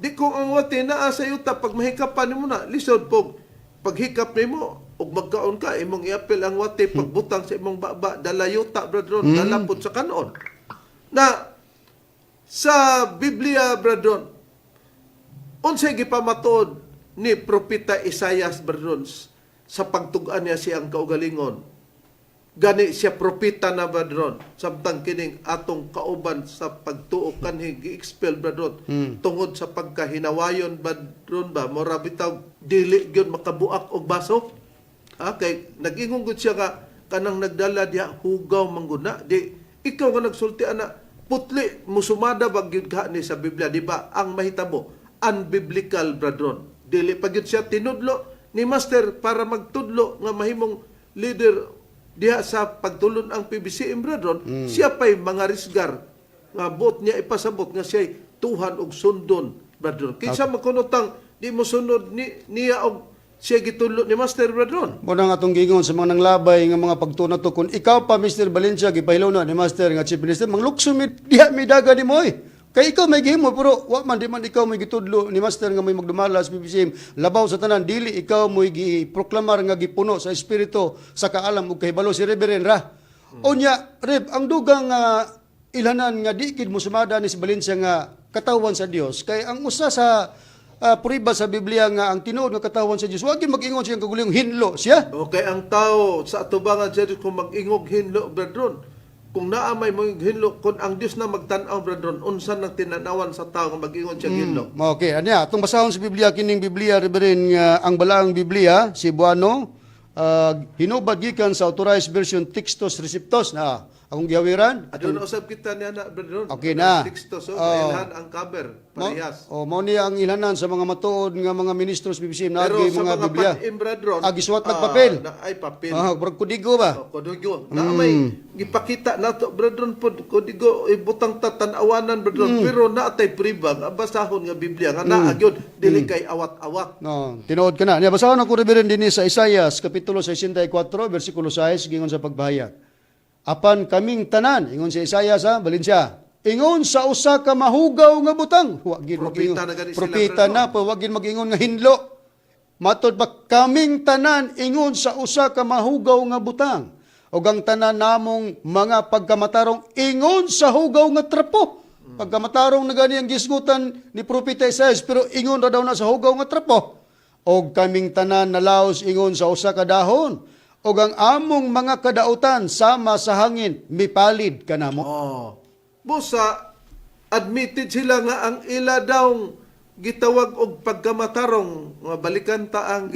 [SPEAKER 1] Di kung ang wati naa sa yuta, pag mahikap pa nimo na, lisod pog paghikap nimo og magkaon ka, imong iapil ang wati pagbutang sa imong baba, dala yuta, brethren, dala pud sa kanon. Na sa Biblia, brethren, unsay gipamatuod ni Propeta Isayas, brethren, sa pagtug-an niya siyang kaugalingon? Gani siya propeta na, brethren, samtang kining atong kauban sa pagtuo kanhi gi-expel, brethren, tungod sa pagkahinawayon, brethren ba, mura bitaw dili gyud makabuak og baso. Ah, kay nag-ingon gud siya nga kanang nagdala diha hugaw mangguna. Di ikaw nga nagsulti ana, putli musumada ba gyud ka ni sa Biblia, di ba? Ang mahitabo unbiblical, brethren. Dili pa gyud siya tinudlo ni master para magtudlo nga mahimong leader diha sa pagtulon ang PBCM, brethren. Siya pa'y mga risgar nga buot niya ipasabot nga siya'y tuhan og sundon, brethren. Kinsa makunotang di mo sunod ni niya og siya gitudlo ni master, brethren?
[SPEAKER 3] Mo na nga atong giingon sa mga nanglabay nga mga pagtuna to, kung ikaw pa, Mr. Valencia, gipahilaw na ni Master nga Chief Minister, manglukso mi diha mi daga nimo oy. Kay ikaw may gihimo, pero wa man, di man ikaw may gitudlo ni Master nga may magdumala sa PBCM. Labaw sa tanan, dili ikaw mo'y giproklamar nga gipuno sa espiritu sa kaalam ug kahibalo, si Reverend ra. Unya, Reb, ang dugang nga ilhanan nga di gid mo sumada ni si Valencia nga katawan sa Dios kay ang usa sa prueba sa Biblia nga ang tinuod nga katawan sa Dios, wa gid mag-ingon siyang kagulingong hinlo siya.
[SPEAKER 1] Okay, ang tao sa atubangan sa Diyos kung mag-ingog hinlo, brethren, kung naa may mga hinlo, kung ang Diyos na magtan-aw, brethren, unsa nang tinanawan sa tao nga mag-ingon siya hinlo?
[SPEAKER 3] Okay, anya atong basahon sa Biblia kining Biblia, Reverend, nga ang balaang Biblia Cebuano, hinubad gikan sa Authorized Version Textus Receptus na akong gihawiran.
[SPEAKER 1] Aduna usab kita niya na, brethren.
[SPEAKER 3] Okay na.
[SPEAKER 1] Teksto, so,
[SPEAKER 3] Oh.
[SPEAKER 1] mailhan ang cover, parehas.
[SPEAKER 3] Oh, mao ni ang ilhanan sa mga matuod nga mga ministros PBCM na
[SPEAKER 1] Pero
[SPEAKER 3] agi
[SPEAKER 1] sa
[SPEAKER 3] mga
[SPEAKER 1] mga
[SPEAKER 3] Biblia.
[SPEAKER 1] pan-im, brethren,
[SPEAKER 3] Ah, gisuwat ng papel.
[SPEAKER 1] Na, ay, papel.
[SPEAKER 3] Ah, murag kodigo ba?
[SPEAKER 1] Oh, kodigo. Na may gipakita nato, brethren, pod kodigo ibutang ta tan-awanan, brethren, pero naa tay priba nga basahon nga Biblia nga naa gyud, dili kay awat-awat.
[SPEAKER 3] No, tinuod ka na. Nya basahon ako, Reverend, dinhi sa Isaias kapitulo 64 bersikulo 6, gingon sa pagpahayag. "Apan kaming tanan," ingon si Isaias ha, Valencia, "ingon sa usa ka mahugaw nga butang." Wa gid
[SPEAKER 1] Propeta
[SPEAKER 3] mag-ingon.
[SPEAKER 1] na gani sila,
[SPEAKER 3] Propeta
[SPEAKER 1] brethren.
[SPEAKER 3] na pa, wa gid mag-ingon nga hinlo. Matod pa, "Kaming tanan ingon sa usa ka mahugaw nga butang. Ug ang tanan namong mga pagkamatarong ingon sa hugaw nga trapo." Pagkamatarong na gani ang gisgutan ni Propeta Isaias, pero ingon ra daw na sa hugaw nga trapo. "Og kaming tanan nalaos ingon sa usa ka dahon, ug ang among mga kadautan sama sa hangin mipalid kanamo.
[SPEAKER 1] Oh. Busa admitted sila nga ang ila daw gitawag og pagkamatarong nga balikan ta ang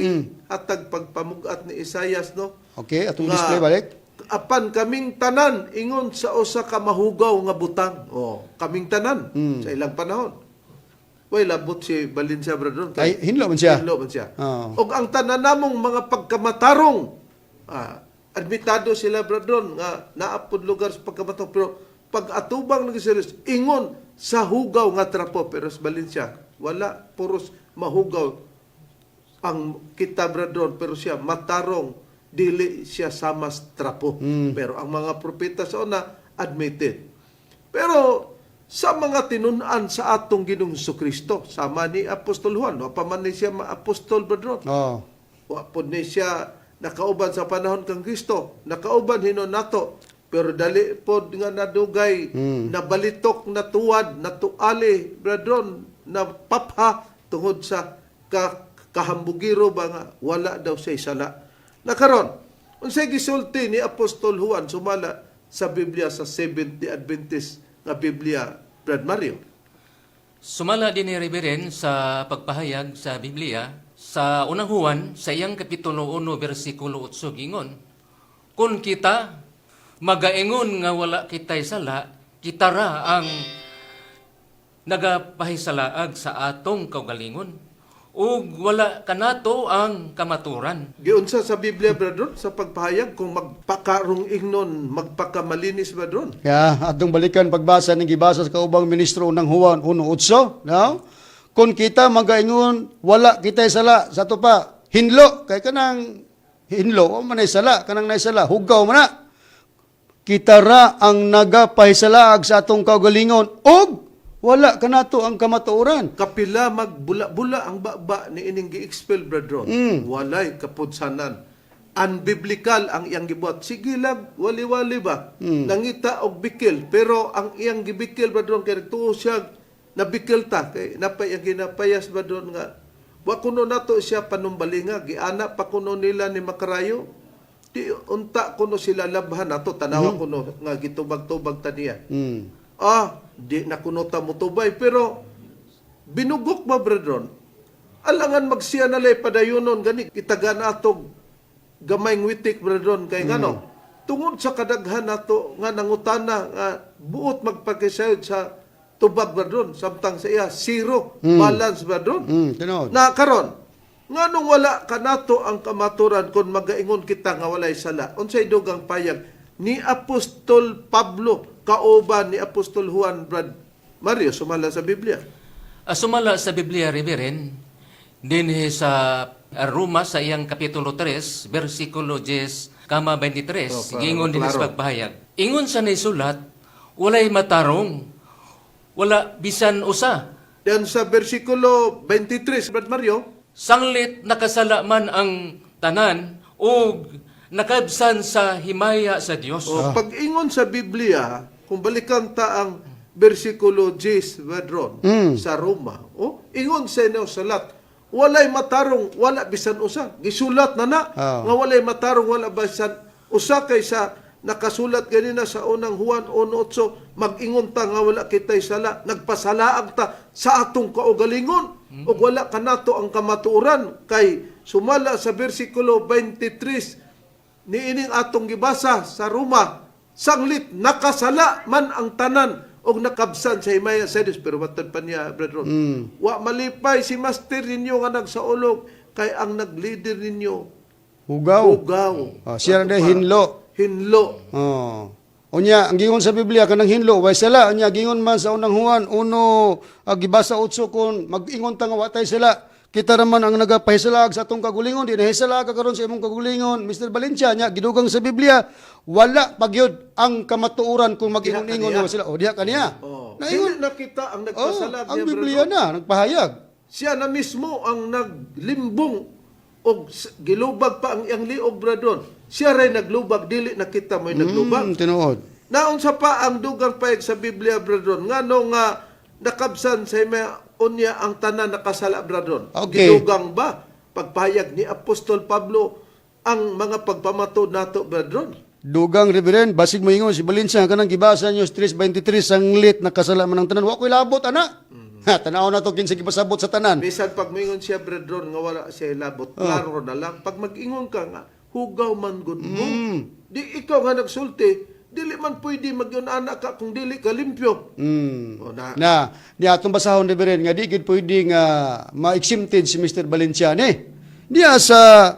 [SPEAKER 1] hatag pagpamugat ni Isayas, no.
[SPEAKER 3] Okay, atong
[SPEAKER 1] Nga,
[SPEAKER 3] display balik.
[SPEAKER 1] "Apan kaming tanan ingon sa usa ka mahugaw nga butang." Oh, kaming tanan sa ilang panahon. Way labot si Valencia, brother.
[SPEAKER 3] Ay, hinlo man siya.
[SPEAKER 1] Hinlo man siya.
[SPEAKER 3] Oo.
[SPEAKER 1] Og ang tanan namong mga pagkamatarong, admitado sila, brother, nga naapod lugar sa pagkamatarong, pero pag atubang ng serious, ingon sa hugaw nga trapo. Pero sa Valencia wala, puros mahugaw ang kita, brother, pero siya matarong, dili siya sama sa trapo. Pero ang mga propeta sa una admitted. Pero sa mga tinun-an sa atong Ginoong Kristo, sama ni Apostol Juan, wa pa man ni siya ma-apostol, brother. Wa pod ni siya nakauban sa panahon kang Kristo, nakauban hinon nato. Pero dali pod nga nadugay, nabalitok, natuwad, natuali, brethren, na papha tungod sa kahambugiro ba nga wala daw siya sala. Nakaron, unsay gisulti ni Apostol Juan sumala sa Biblia sa Seventh-day Adventist nga Biblia, Brad Mario?
[SPEAKER 2] Sumala din ni Reverend sa pagpahayag sa Biblia sa Unang Juan sa iyang kapitulo 1 bersikulo 8, gingon, "Kung kita magaingon nga wala kitay sala, kita ra ang nagapahisalaag sa atong kaugalingon. Ug wala kanato ang kamaturan.
[SPEAKER 1] Giunsa sa Biblia, brethren, sa pagpahayag kung magpakarong ingnon, magpakamalinis, brethren.
[SPEAKER 3] Ya, atong balikan pagbasa ning gibasa sa kaubang ministro Unang Juan 1:8, no? Kung kita magaingon wala kita'y sala sa ato pa, hinlo kay kanang hinlo wa man ay sala, kanang nay sala, hugaw man na. Kita ra ang nagapahisalaag sa atong kaugalingon ug wala kanato ang kamatuoran.
[SPEAKER 1] Kapila magbula-bula ang baba ni ining gi-expel, brethren. Walay kapudsanan. Unbiblical ang iyang gibuhat. Sige lang, wali-wali ba? Nangita og bikil, pero ang iyang gibikil, brethren, kay nagtuo siya nabikil ta kay napay ang ginapayas brethren nga wa kuno nato siya panumbalinga, giana pa kuno nila ni Makarayo. Di unta kuno sila labhan nato, tanawa kuno nga gitubag-tubag ta niya. Ah, di na kuno ta motubay, pero binugok ba, brethren? Alangan magsiya na lay padayunon gani itaga natog gamay witik, brethren, kay ngano? Tungod sa kadaghan nato nga nangutana nga buot magpakisayod sa tubag, brethren, samtang sa iya zero balance, brethren.
[SPEAKER 3] Tinuod.
[SPEAKER 1] Na karon, nganong wala kanato ang kamaturan kung magaingon kita nga walay sala? Unsay dugang payag ni Apostol Pablo kauban ni Apostol Juan, Brad Mario, sumala sa Biblia?
[SPEAKER 2] Sumala sa Biblia, Reverend, dinhi sa Roma sa iyang kapitulo 3, versikulo 10, kama 23,
[SPEAKER 1] Oh, para
[SPEAKER 2] giingon dinhi sa
[SPEAKER 1] klaro.
[SPEAKER 2] pagpahayag. Ingon sa naisulat, walay matarong, wala bisan usa.
[SPEAKER 1] Then sa versikulo 23, Brad Mario,
[SPEAKER 2] Sanglit nakasala man ang tanan ug nakabsan sa himaya sa Dios.
[SPEAKER 1] O, pag-ingon sa Biblia, kung balikan ta ang versikulo 10, Wedron, sa Roma, oh, ingon sa inyo salat, walay matarong, wala bisan usa. Gisulat na na, nga walay matarong, wala bisan usa kaysa nakasulat ganina sa Unang Juan 1:8, mag-ingon ta nga wala kitay sala, nagpasalaag ta sa atong kaugalingon, ug wala kanato ang kamatuoran kay sumala sa versikulo 23 niining atong gibasa sa Roma, sanglit nakasala man ang tanan og nakabsan sa himaya sa Dios. Pero matod pa niya, brethren, wa malipay si master ninyo nga nagsaulog kay ang nagleader ninyo
[SPEAKER 3] Hugaw.
[SPEAKER 1] hugaw.
[SPEAKER 3] Ah, siya
[SPEAKER 1] Ato
[SPEAKER 3] na
[SPEAKER 1] pa,
[SPEAKER 3] hinlo.
[SPEAKER 1] Hinlo.
[SPEAKER 3] Oh. Unya, ang gingon sa Biblia kanang hinlo way sala. Unya gingon man sa Unang Juan 1 gibasa 8 kon mag-ingon ta nga wa tay sala. Kita raman ang nagapahisalag sa atong kagulingon, di nahisala ka karon sa imong kagulingon, Mr. Valencia, nya gidugang sa Biblia, wala pagyud ang kamatuoran kung mag-ingon-ingon
[SPEAKER 1] Diha
[SPEAKER 3] wa sila. O diha kaniya.
[SPEAKER 1] Oh.
[SPEAKER 3] Naingon
[SPEAKER 1] Dili na kita ang
[SPEAKER 3] oh,
[SPEAKER 1] nagpasala
[SPEAKER 3] ang
[SPEAKER 1] niya,
[SPEAKER 3] Biblia
[SPEAKER 1] brethren.
[SPEAKER 3] na nagpahayag.
[SPEAKER 1] Siya na mismo ang naglimbong og gilubag pa ang iyang liog, brethren. Siya ray naglubag, dili na kita mo'y naglubag.
[SPEAKER 3] Tinuod.
[SPEAKER 1] Naunsa pa ang dugang payag sa Biblia, brethren? Ngano nga nakabsan sa himaya unya ang tanan nakasala, brethren?
[SPEAKER 3] Okay.
[SPEAKER 1] Gidugang ba pagpahayag ni Apostol Pablo ang mga pagpamato nato, brethren?
[SPEAKER 3] Dugang Reverend, basig moingon si Valencia kanang gibasa niyo 3:23 sanglit nakasala man ang tanan. Wa ko'y labot ana. Ha, tanaw na to kinsa gipasabot sa tanan.
[SPEAKER 1] Bisan pag moingon siya, brethren, nga wala siya labot, klaro na lang. Pag mag-ingon ka nga, hugaw man gud mo. Di ikaw nga nagsulti, dili man pwede magyun anak ka kung dili ka limpyo. O, na,
[SPEAKER 3] Na, di atong basahon Reverend nga di gid pwede nga ma-exempted si Mr. Valenciane. Diya sa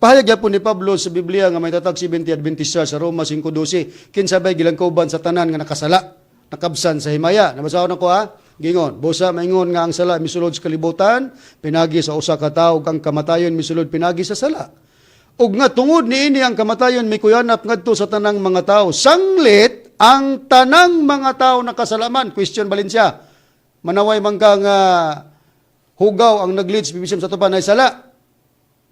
[SPEAKER 3] pahayag gyapon ni Pablo sa Biblia nga may tatag 70 Adventista sa Roma 5:12, kinsa bay gilangkoban sa tanan nga nakasala, nakabsan sa himaya. Nabasahon ako ha. Gingon, busa maingon nga ang sala misulod sa kalibutan, pinagi sa usa ka tawo kang kamatayon misulod pinagi sa sala. Ug nga tungod niini ang kamatayon mikuyanap ngadto sa tanang mga tao. Sanglit ang tanang mga tao nakasalaman. Question Valencia. Manaway man ka nga hugaw ang nag-lead sa PBCM sa tupan ay sala.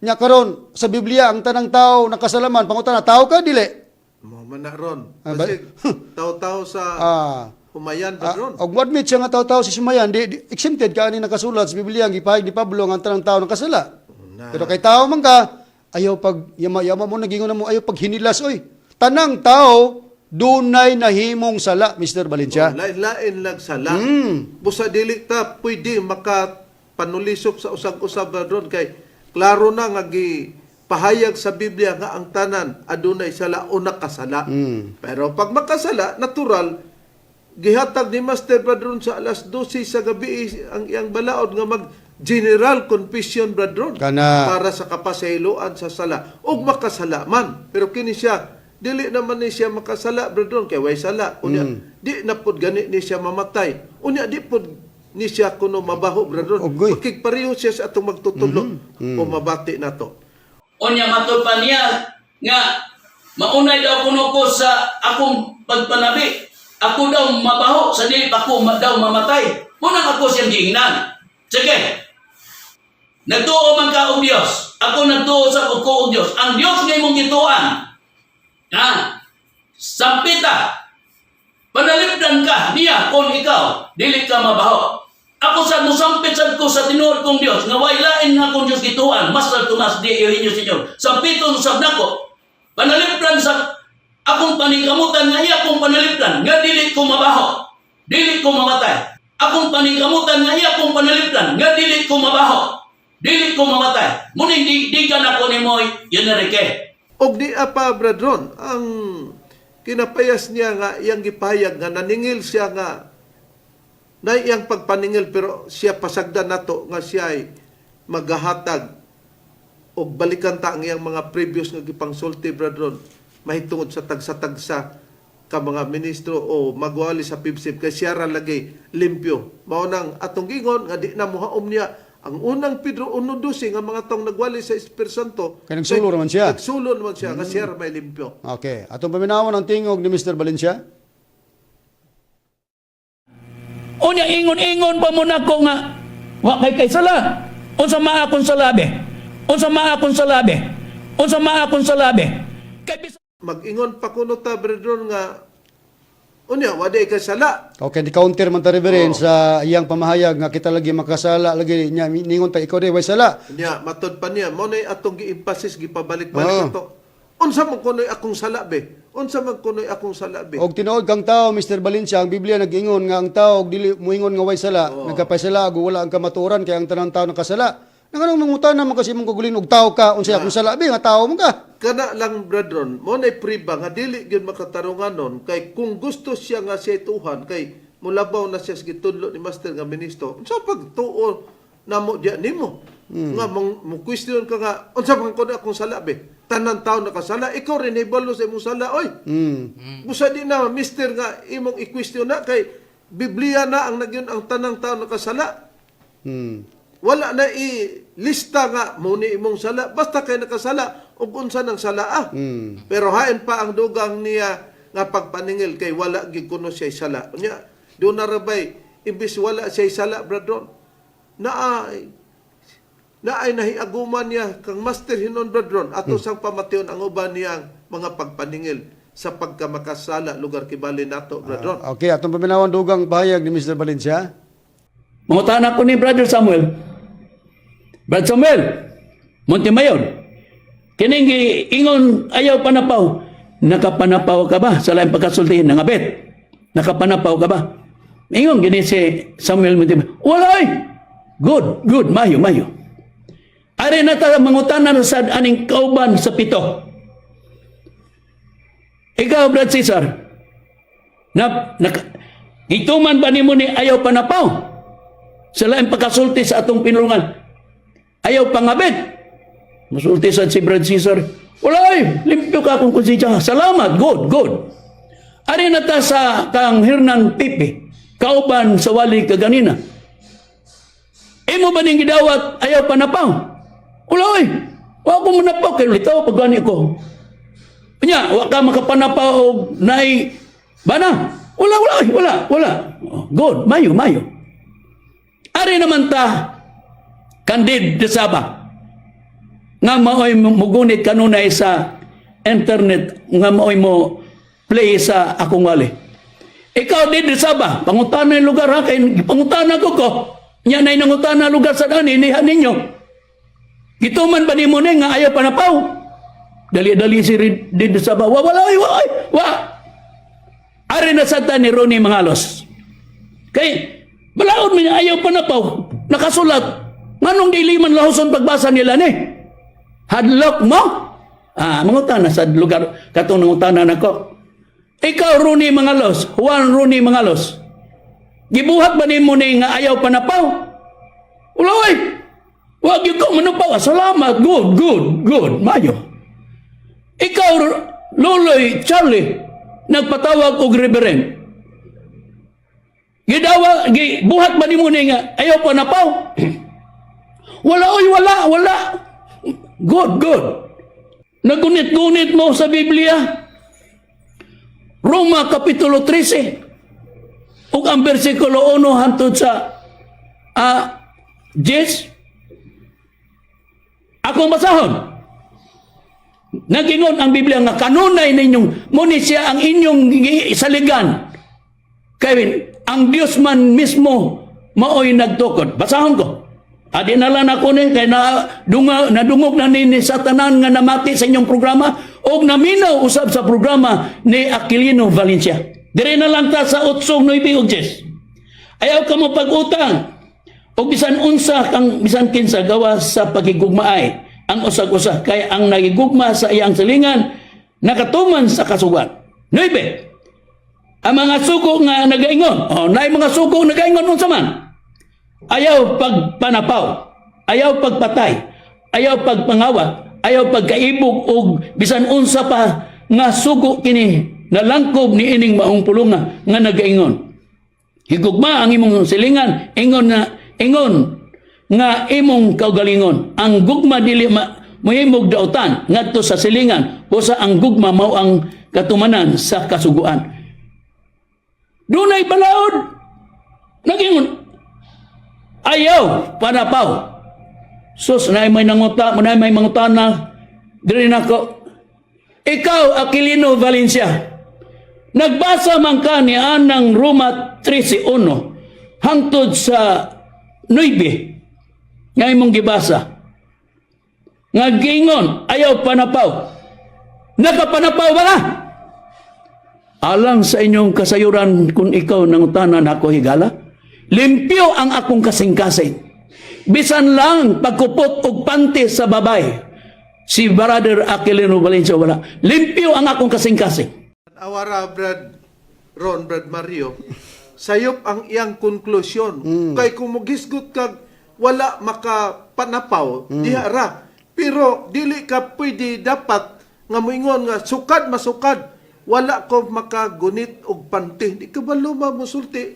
[SPEAKER 3] Nya karon sa Biblia ang tanang tao nakasalaman. Pangutana, tao ka dili?
[SPEAKER 1] Mo man na ron.
[SPEAKER 3] Ah, ba-
[SPEAKER 1] Kasi tao-tao sa humayan, brethren.
[SPEAKER 3] Og admit siya nga tao-tao si Sumayan, di exempted ka ani nakasulat sa Biblia ang gipahayag ni Pablo nga ang tanang tao nakasala.
[SPEAKER 1] Na.
[SPEAKER 3] Pero kay tao man ka, ayaw pag yama-yama mo nagingon na mo ayaw pag hinilas oy. Tanang tao dunay nahimong sala, Mr. Valencia.
[SPEAKER 1] Oh, lain-lain lang sala. Busa dili ta pwede makapanulisop sa usag-usab ron kay klaro na nga pahayag sa Biblia nga ang tanan adunay sala o nakasala. Pero pag makasala, natural gihatag ni Master Padron sa alas 12 sa gabi ang iyang balaod nga mag General Confession, Bradron,
[SPEAKER 3] Kana.
[SPEAKER 1] para sa kapasayloan sa sala ug makasala man. Pero kini siya, dili naman ni siya makasala, Bradron, kay way sala. Unya di na pud gani ni siya mamatay. Unya di pud ni siya kuno mabaho, Bradron.
[SPEAKER 3] Ugoy.
[SPEAKER 1] Makigpareho siya sa atong magtutudlo o mabati nato.
[SPEAKER 6] Unya matod pa niya nga maunay daw kuno ko sa akong pagpanabi. Ako daw mabaho sa dili pa ko daw mamatay. Munang ako siyang giingnan. Sige. Nagtuo man ka og Dios. Ako nagtuo sa ko og Dios. Ang Dios nga imong gituan. Ha? Sampita. Panalipdan ka niya kung ikaw dili ka mabaho. Ako sa musampit sad ko sa tinuod kong Dios nga way lain nga akong Dios gituan, Master Tomas D. Eugenio Senior. Sampiton usab nako. Panalipdan sa akong paningkamutan nga iya akong panalipdan nga dili ko mabaho. Dili ko mamatay. Akong paningkamutan nga iya akong panalipdan nga dili ko mabaho. Dili ko mamatay. Muning di, di ka na ko ni Moy Enrique.
[SPEAKER 1] Og di apa, Bradron, ang kinapayas niya nga iyang gipahayag nga naningil siya nga na iyang pagpaningil, pero siya pasagdan nato nga siya ay magahatag og balikan ta ang iyang mga previous nga gipangsulti, Bradron, mahitungod sa tagsa-tagsa ka mga ministro o magwali sa PIBSIP, kay siya ra lagi limpyo. Mao nang atong gingon nga di na mohaom niya ang unang Pedro 1:12 nga mga tong nagwali sa Espiritu Santo.
[SPEAKER 3] Kay nagsulo naman siya.
[SPEAKER 1] Nagsulo naman siya nga siya ra may limpyo.
[SPEAKER 3] Okay. Atong paminawon ang tingog ni Mr. Valencia.
[SPEAKER 6] Unya ingon-ingon pa mo nako nga wa kay sala. Unsa ma akong salabi? Unsa ma akong salabi? Unsa ma akong salabi? Kay
[SPEAKER 1] Mag-ingon pa kuno ta, Brethren, nga unya wa di kay sala.
[SPEAKER 3] Okay, di counter man ta, Reverend, sa iyang pamahayag nga kita lagi makasala lagi niya, ningon ta ikaw di way sala.
[SPEAKER 1] Unya matod pa niya mao nay atong gi-emphasis, gipabalik-balik ato. Unsa man kunoy akong sala be? Unsa man kunoy akong sala be?
[SPEAKER 3] Og tinuod kang tao, Mr. Valencia, ang Biblia nag-ingon nga ang tao og dili moingon nga way sala, nagkapasala ug wala ang kamatuoran kay ang tanang tao nakasala. Nganong mangutana man kasi imong kagulin og tao ka unsay akong sala be nga tao man ka?
[SPEAKER 1] Kana lang, brethren, mo nay priba nga dili gyud makatarunganon, kay kung gusto siya nga siya tuhan kay mulabaw na siya sa gitudlo ni master nga ministro. Unsa pagtuo namo diya nimo nga mong mo question ka nga unsa man kuno akong sala be? Tanan tao nakasala, ikaw rin hibalo sa imong sala oy. Busa di na mister nga imong i-question na, kay Biblia na ang nagyun ang tanang tao nakasala. Wala na i-lista nga mo ni imong sala, basta kay nakasala ug unsa nang sala ah. Pero hain pa ang dugang niya nga pagpaningil kay wala gid kuno siya sala. Unya do na rabay imbis wala siya sala, brethren, naa na ay nahiaguman niya kang Master Hinon, brethren, ato sang pamation ang uban niyang mga pagpaningil sa pagkamakasala lugar kibali nato, brethren.
[SPEAKER 3] Okay, atong paminawon dugang pahayag ni Mr. Valencia.
[SPEAKER 6] Mangutana ko ni Brother Samuel. Brother Samuel, Montemayor, kining ingon ayaw panapaw. Nakapanapaw ka ba? Sa laing pagkasultihin, nangabit. Nakapanapaw ka ba? Ingon gini si Samuel Montemayor. Wala ay! Good, good, mayo, mayo. Ari na ta mangutana na sad aning kauban sa pito. Ikaw, Brad Cesar, na, na, gituman ba nimo ni ayaw panapaw? Sa laing pagkasulti sa atong pinulungan. Ayaw pangabit. Musulti sad si Brad Cesar. Wala ay, limpyo ka akong konsensya. Salamat, good, good. Ari na ta sa kang Hernan Pipe, kauban sa wali kaganina. Imo ba ning gidawat ayaw panapaw? Wala ay, wa ko manapaw kay litaw pag gani ko. Nya, wa ka makapanapaw og naay bana. Wala, wala, ay, wala, wala. Oh, good, mayo, mayo. Ari naman ta, Candid de Saba, nga maoy mugunit kanunay sa internet, nga maoy mo play sa akong wali. Ikaw, Did de Saba, pangutana yung lugar ha, kay pangutana ko ko, nya na'y nangutana lugar sa dani, niha ninyo. Gituman ba nimo ni nga ayaw panapaw? Dali-dali si Did de Saba, wa, wala, ay, wa, ay, wa. Ari na sa ta ni Ronnie Mangalos. Kay balaod man niya ayaw panapaw, nakasulat. Nganong dili man lahoson pagbasa nila ni? Hadlok mo? Ah, mangutana sa lugar katong nangutana nako. Ikaw, Rooney Mangalos, Juan Rooney Mangalos. Gibuhat ba nimo ni nga ayaw panapaw? Wala oy. Wag gyud ko manupaw. Salamat. Good, good, good. Mayo. Ikaw, Loloy Charlie, nagpatawag og reverend. Gidawa, gi, buhat ba nimo ni nga ayaw panapaw? Wala oy, wala, wala. Good, good. Nagunit-gunit mo sa Biblia. Roma Kapitulo 13. Ug ang bersikulo 1 hantod sa 10. Akong basahon. Nagingon ang Biblia nga kanunay ninyong muni siya ang inyong saligan. Kay ang Dios man mismo maoy nagtukod. Basahon ko. Adi na lang ako ni kay na dunga, nadungog na ni Satanan nga namati sa inyong programa og naminaw usab sa programa ni Aquilino Valencia. Dire na lang ta sa 8, 9 ug 10. Ayaw ka mo pag-utang og bisan unsa kang bisan kinsa gawas sa pagigugmaay ang usag-usa, kay ang nagigugma sa iyang silingan nakatuman sa kasuguan. 9. Ang mga sugo nga nagaingon, oh, naay mga sugo nagaingon, unsa man? Ayaw pagpanapaw, ayaw pagpatay, ayaw pagpangawat, ayaw pagkaibog og bisan unsa pa nga sugo, kini nalangkob ni ining maong pulunga nga nagaingon. Higugma ang imong silingan, ingon nga ingon nga imong kaugalingon. Ang gugma dili mohimog dautan ngadto sa silingan, usa ang gugma mao ang katumanan sa kasuguan. Dunay balaod nagingon ayaw panapaw. Sus, naay may nanguta, naay may mangutana diri nako. Ikaw, Aquilino Valencia, nagbasa man ka ni anang Roma 13:1 hangtod sa 9 nga imong gibasa nga gingon ayaw panapaw. Nakapanapaw ba ka? Alang sa inyong kasayuran, kung ikaw nangutana nako, higala, limpyo ang akong kasing-kasing. Bisan lang pagkupot og panty sa babay. Si Brother Aquilino Valencia, wala. Limpyo ang akong kasing-kasing.
[SPEAKER 1] Awara, Brad Ron, Brad Mario, sayop ang iyang konklusyon. Kay kung mugisgot kag wala makapanapaw, diha ra. Pero dili ka pwede dapat nga moingon nga sukad masukad wala ko makagunit og panty. Di ka ba luma mosulti?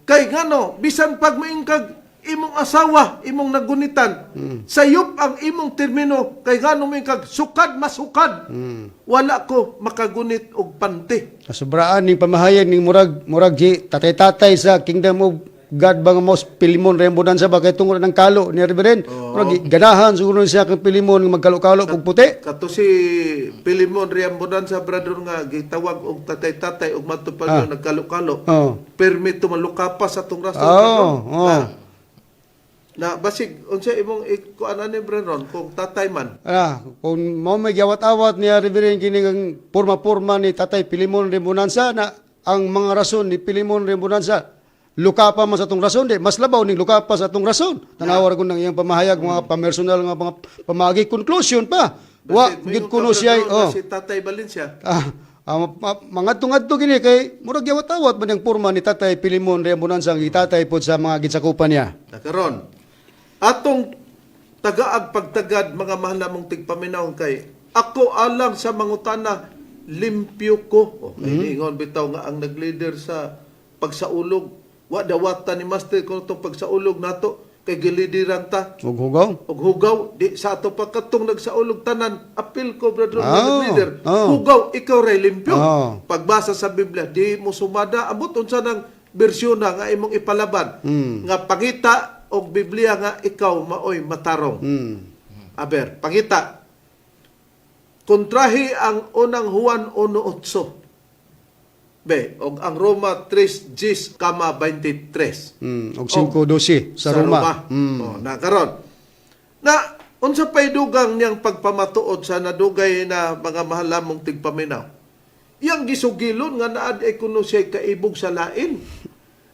[SPEAKER 1] Kay ngano, bisan pag moingon kag imong asawa, imong nagunitan, sayop ang imong termino, kay ngano moingon kag sukad masukad wala ko makagunit og panty.
[SPEAKER 3] Nasubraan ning pamahayag ning murag murag gi tatay-tatay sa Kingdom of God ba nga mos Pilimon Reambonanza ba, kay tungod ng kalo ni Reverend. Murag ganahan siguro siya kang Pilimon nga magkalo-kalo og puti.
[SPEAKER 1] Kato si Pilimon Riambonan sa, brother, nga gitawag og tatay-tatay og matupad pa nagkalo-kalo. Permit tumaluka pa sa atong rason.
[SPEAKER 3] Oo.
[SPEAKER 1] Na, na basig unsa imong ikuan ani, Brandon, kung tatay man?
[SPEAKER 3] Ah, kung mo may giawat-awat niya Reverend kini ang porma-porma ni Tatay Pilimon Reambonanza na ang mga rason ni Pilimon Reambonanza lukapa man sa atong rason, di mas labaw ning lukapa sa atong rason. Tanawa ra kun ang iyang pamahayag, mga pamersonal nga mga pamagi, conclusion pa. Wa
[SPEAKER 1] Basig,
[SPEAKER 3] gid
[SPEAKER 1] moingon ka,
[SPEAKER 3] kuno siya
[SPEAKER 1] Brandon,
[SPEAKER 3] oh.
[SPEAKER 1] nga si Tatay Valencia.
[SPEAKER 3] Mga tungadto kini kay murag giawat-awat man ang porma ni Tatay Pilimon Reambonanza ang gitatay pod sa mga gisakupan niya.
[SPEAKER 1] Na karon atong tagaag pagtagad, mga mahal namong tigpaminaw, kay ako alang sa mangutana, limpyo ko. Okay, ingon bitaw nga ang nagleader sa pagsaulog wa dawatan ni master kuno tong pagsaulog nato kay gilidiran ta
[SPEAKER 3] Ug hugaw.
[SPEAKER 1] Og hugaw di sa ato pa katong nagsaulog tanan. Apil ko, brother, nga nagleader, hugaw, ikaw ray limpyo. Pagbasa sa Biblia, di mo sumada, abot unsa nang bersyon na nga imong ipalaban nga pangita og Biblia nga ikaw maoy matarong. Aber pangita, kontrahi ang Unang Juan 1:8 be og ang Roma 3:10,23.
[SPEAKER 3] Og 5:12 sa Roma.
[SPEAKER 1] Oh, na karon. Na unsa pay dugang niyang pagpamatuod sa nadugay na, mga mahal lamong tigpaminaw? Iyang gisugilon nga naad ay kuno siya kaibog sa lain.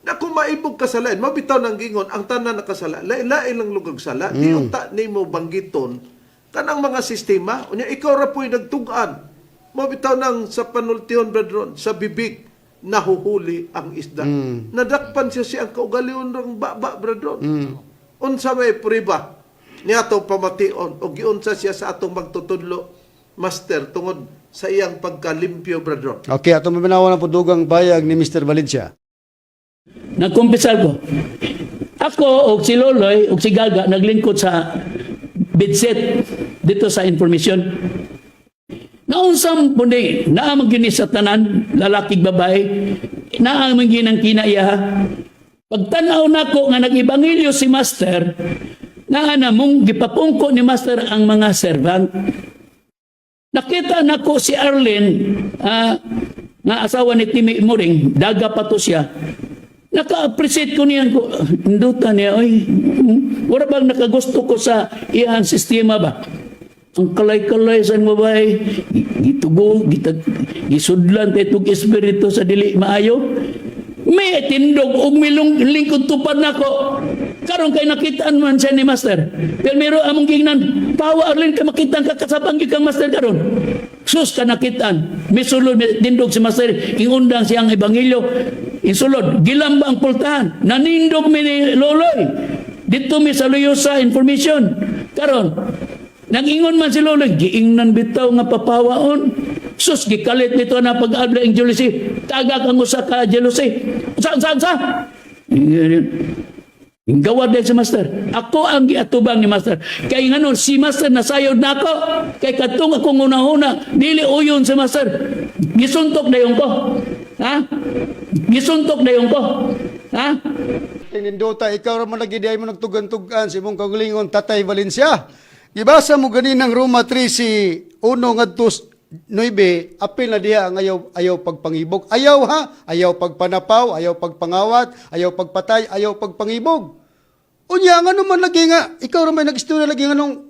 [SPEAKER 1] Na kung maibog ka sa lain, mabitaw ng gingon, ang tanan nakasala. Lain-lain lang lugag sala. Di unta nimo banggiton kanang mga sistema. Unya ikaw ra po'y nagtug-an. Mabitaw nang sa panultihon, brethren, sa bibig nahuhuli ang isda. Nadakpan siya siya ang kaugalion ng baba, brethren. Unsa may prueba niya atong pamation o giunsa siya sa atong magtutudlo, Master, tungod sa iyang pagkalimpyo, brother?
[SPEAKER 3] Okay, atong maminawa na po dugang bayag ni Mr. Valencia.
[SPEAKER 6] Nagkumpisal ko. Ako og si Loloy og si Gaga naglingkod sa bedset dito sa information. Naunsam pundi, naa man gini sa tanan, lalaki babae, naa man gini ang kinaiya. Pagtanaw nako nga nag-ebanghelyo si Master, naa na mong gipapungko ni Master ang mga servant. Nakita nako si Arlene, nga asawa ni Timmy Muring, daga pa to siya. Naka-appreciate ko niyan ko, induta niya, oy, wala bang nakagusto ko sa iyang sistema ba? Ang kalay-kalay sa babae, gitugo, gitag, gisudlan tayo itong espiritu sa dili maayo. May tindog og milong lingkod tupad nako. Karon kay nakitaan man siya ni Master. Pero mero among gingnan, pawa Arlene ka makitaan ka kasabang gyud kang Master karon. Sus ka nakitaan. Misulod may tindog si Master, ingundang siyang ebanghelyo. Insulod, gilamba ang pultahan. Nanindog mi ni Loloy. Dito mi sa Luyosa information. Karon, nag-ingon man si Loloy, giingnan bitaw nga papawaon. Sus, gikalit nito na pag-abla ang jealousy. Tagak ang usa ka jealousy. Unsa, unsa, unsa? Gawa din si Master. Ako ang giatubang ni Master. Kay ngano si Master nasayod nako. Kay katong akong una-una, dili uyon si Master. Gisuntok dayon ko. Ha? Gisuntok dayon ko. Ha?
[SPEAKER 3] Tinindota, ikaw ra man lagi di ay mo nagtugan-tugan sa imong kaugalingon Tatay Valencia. Gibasa mo ganinang Roma 3 si 1 ngadto 9, apil na diha ang ayaw, ayaw pagpangibog. Ayaw ha, ayaw pagpanapaw, ayaw pagpangawat, ayaw pagpatay, ayaw pagpangibog. Unya nga man lagi nga, ikaw ra may nag-istorya lagi nga nung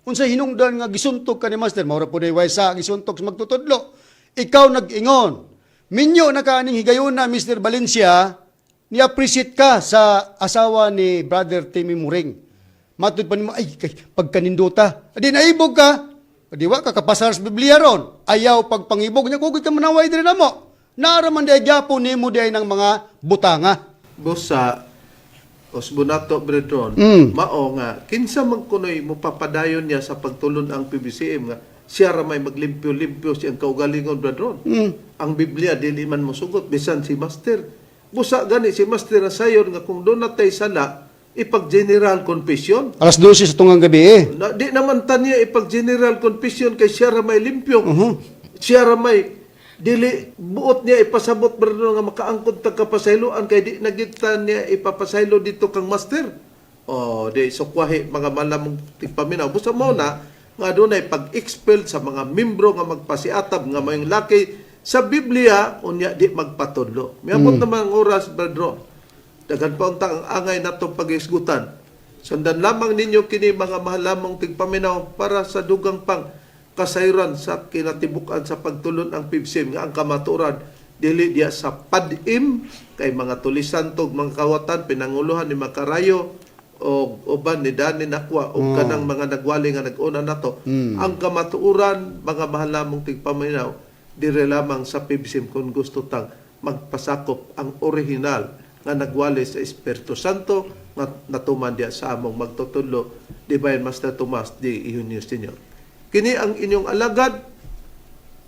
[SPEAKER 3] unsay hinungdan nga gisuntok ka ni Master, mao ra pud way sa gisuntok sa magtutudlo. Ikaw nag-ingon. Minyo na ka aning higayuna Mr. Valencia, ni-appreciate ka sa asawa ni Brother Timmy Muring. Matud pa nimo ay kay pagkaninduta. Adi naibog ka. Adi wa ka kapasar sa Biblia ron. Ayaw pagpangibog nya kugod ka manaway diri namo. Naara man di gyapon nimo di ay ng mga butanga.
[SPEAKER 1] Busa Osbunato Bretron, mao nga kinsa man kunoy mopapadayon niya sa pagtulon ang PBCM nga siya ra may maglimpyo-limpyo siyang kaugalingon, Bretron. Ang Biblia dili man mosugot bisan si Master. Busa gani si Master na sayon nga kung doon natay sala ipag-general confession.
[SPEAKER 3] Alas 12 sa tunggang gabi eh.
[SPEAKER 1] Na, di naman ta niya ipag-general confession kay siya ra may limpyo. Siya ra may dili buot niya ipasabot bro nga makaangkon ta kapasayloan kay di na gyud ta niya ipapasaylo dito kang Master. Oh, di sukwahi mga malamong tigpaminaw. Busa mo na nga dunay pag-expel sa mga membro nga magpasiatab nga mayong laki sa Biblia unya di magpatudlo. Miabot naman ang oras, bro. Daghan pa unta ang angay natong pag-isgutan. Sundan lamang ninyo kini mga mahalamong tigpaminaw para sa dugang pang kasayran sa kinatibukan sa pagtulon ang PIBSIM nga ang kamaturan dili diya sa padim kay mga tulisan tog mga kawatan pinanguluhan ni Makarayo o uban ni Dani Nakwa o kanang mga nagwali nga nag-una nato. Ang kamatuoran, mga mahalamong tigpaminaw, dire lamang sa PIBSIM kung gusto tang magpasakop ang orihinal nga nagwali sa Espiritu Santo nga natuman diya sa among magtutudlo, Divine Master Tomas D. Eugenio Sr. Kini ang inyong alagad,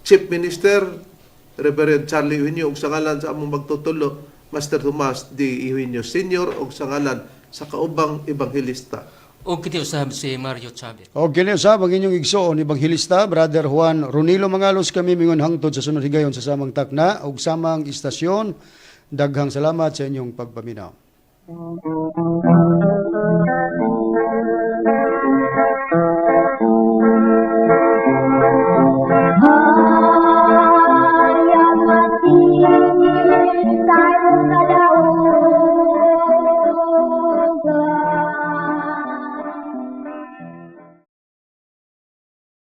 [SPEAKER 1] Chief Minister Reverend Charlie Eugenio ug sa ngalan sa among magtutudlo Master Tomas D. Eugenio Sr. ug sa ngalan sa kaubang ebanghelista.
[SPEAKER 2] O kini usab si Mario Chavez.
[SPEAKER 3] O kini usab ang inyong igsoon ebanghelista Brother Juan Ronilo Mangalos kami mingon hangtod sa sunod higayon sa samang takna ug samang istasyon. Daghang salamat sa inyong pagpaminaw.
[SPEAKER 7] Maria, Maria,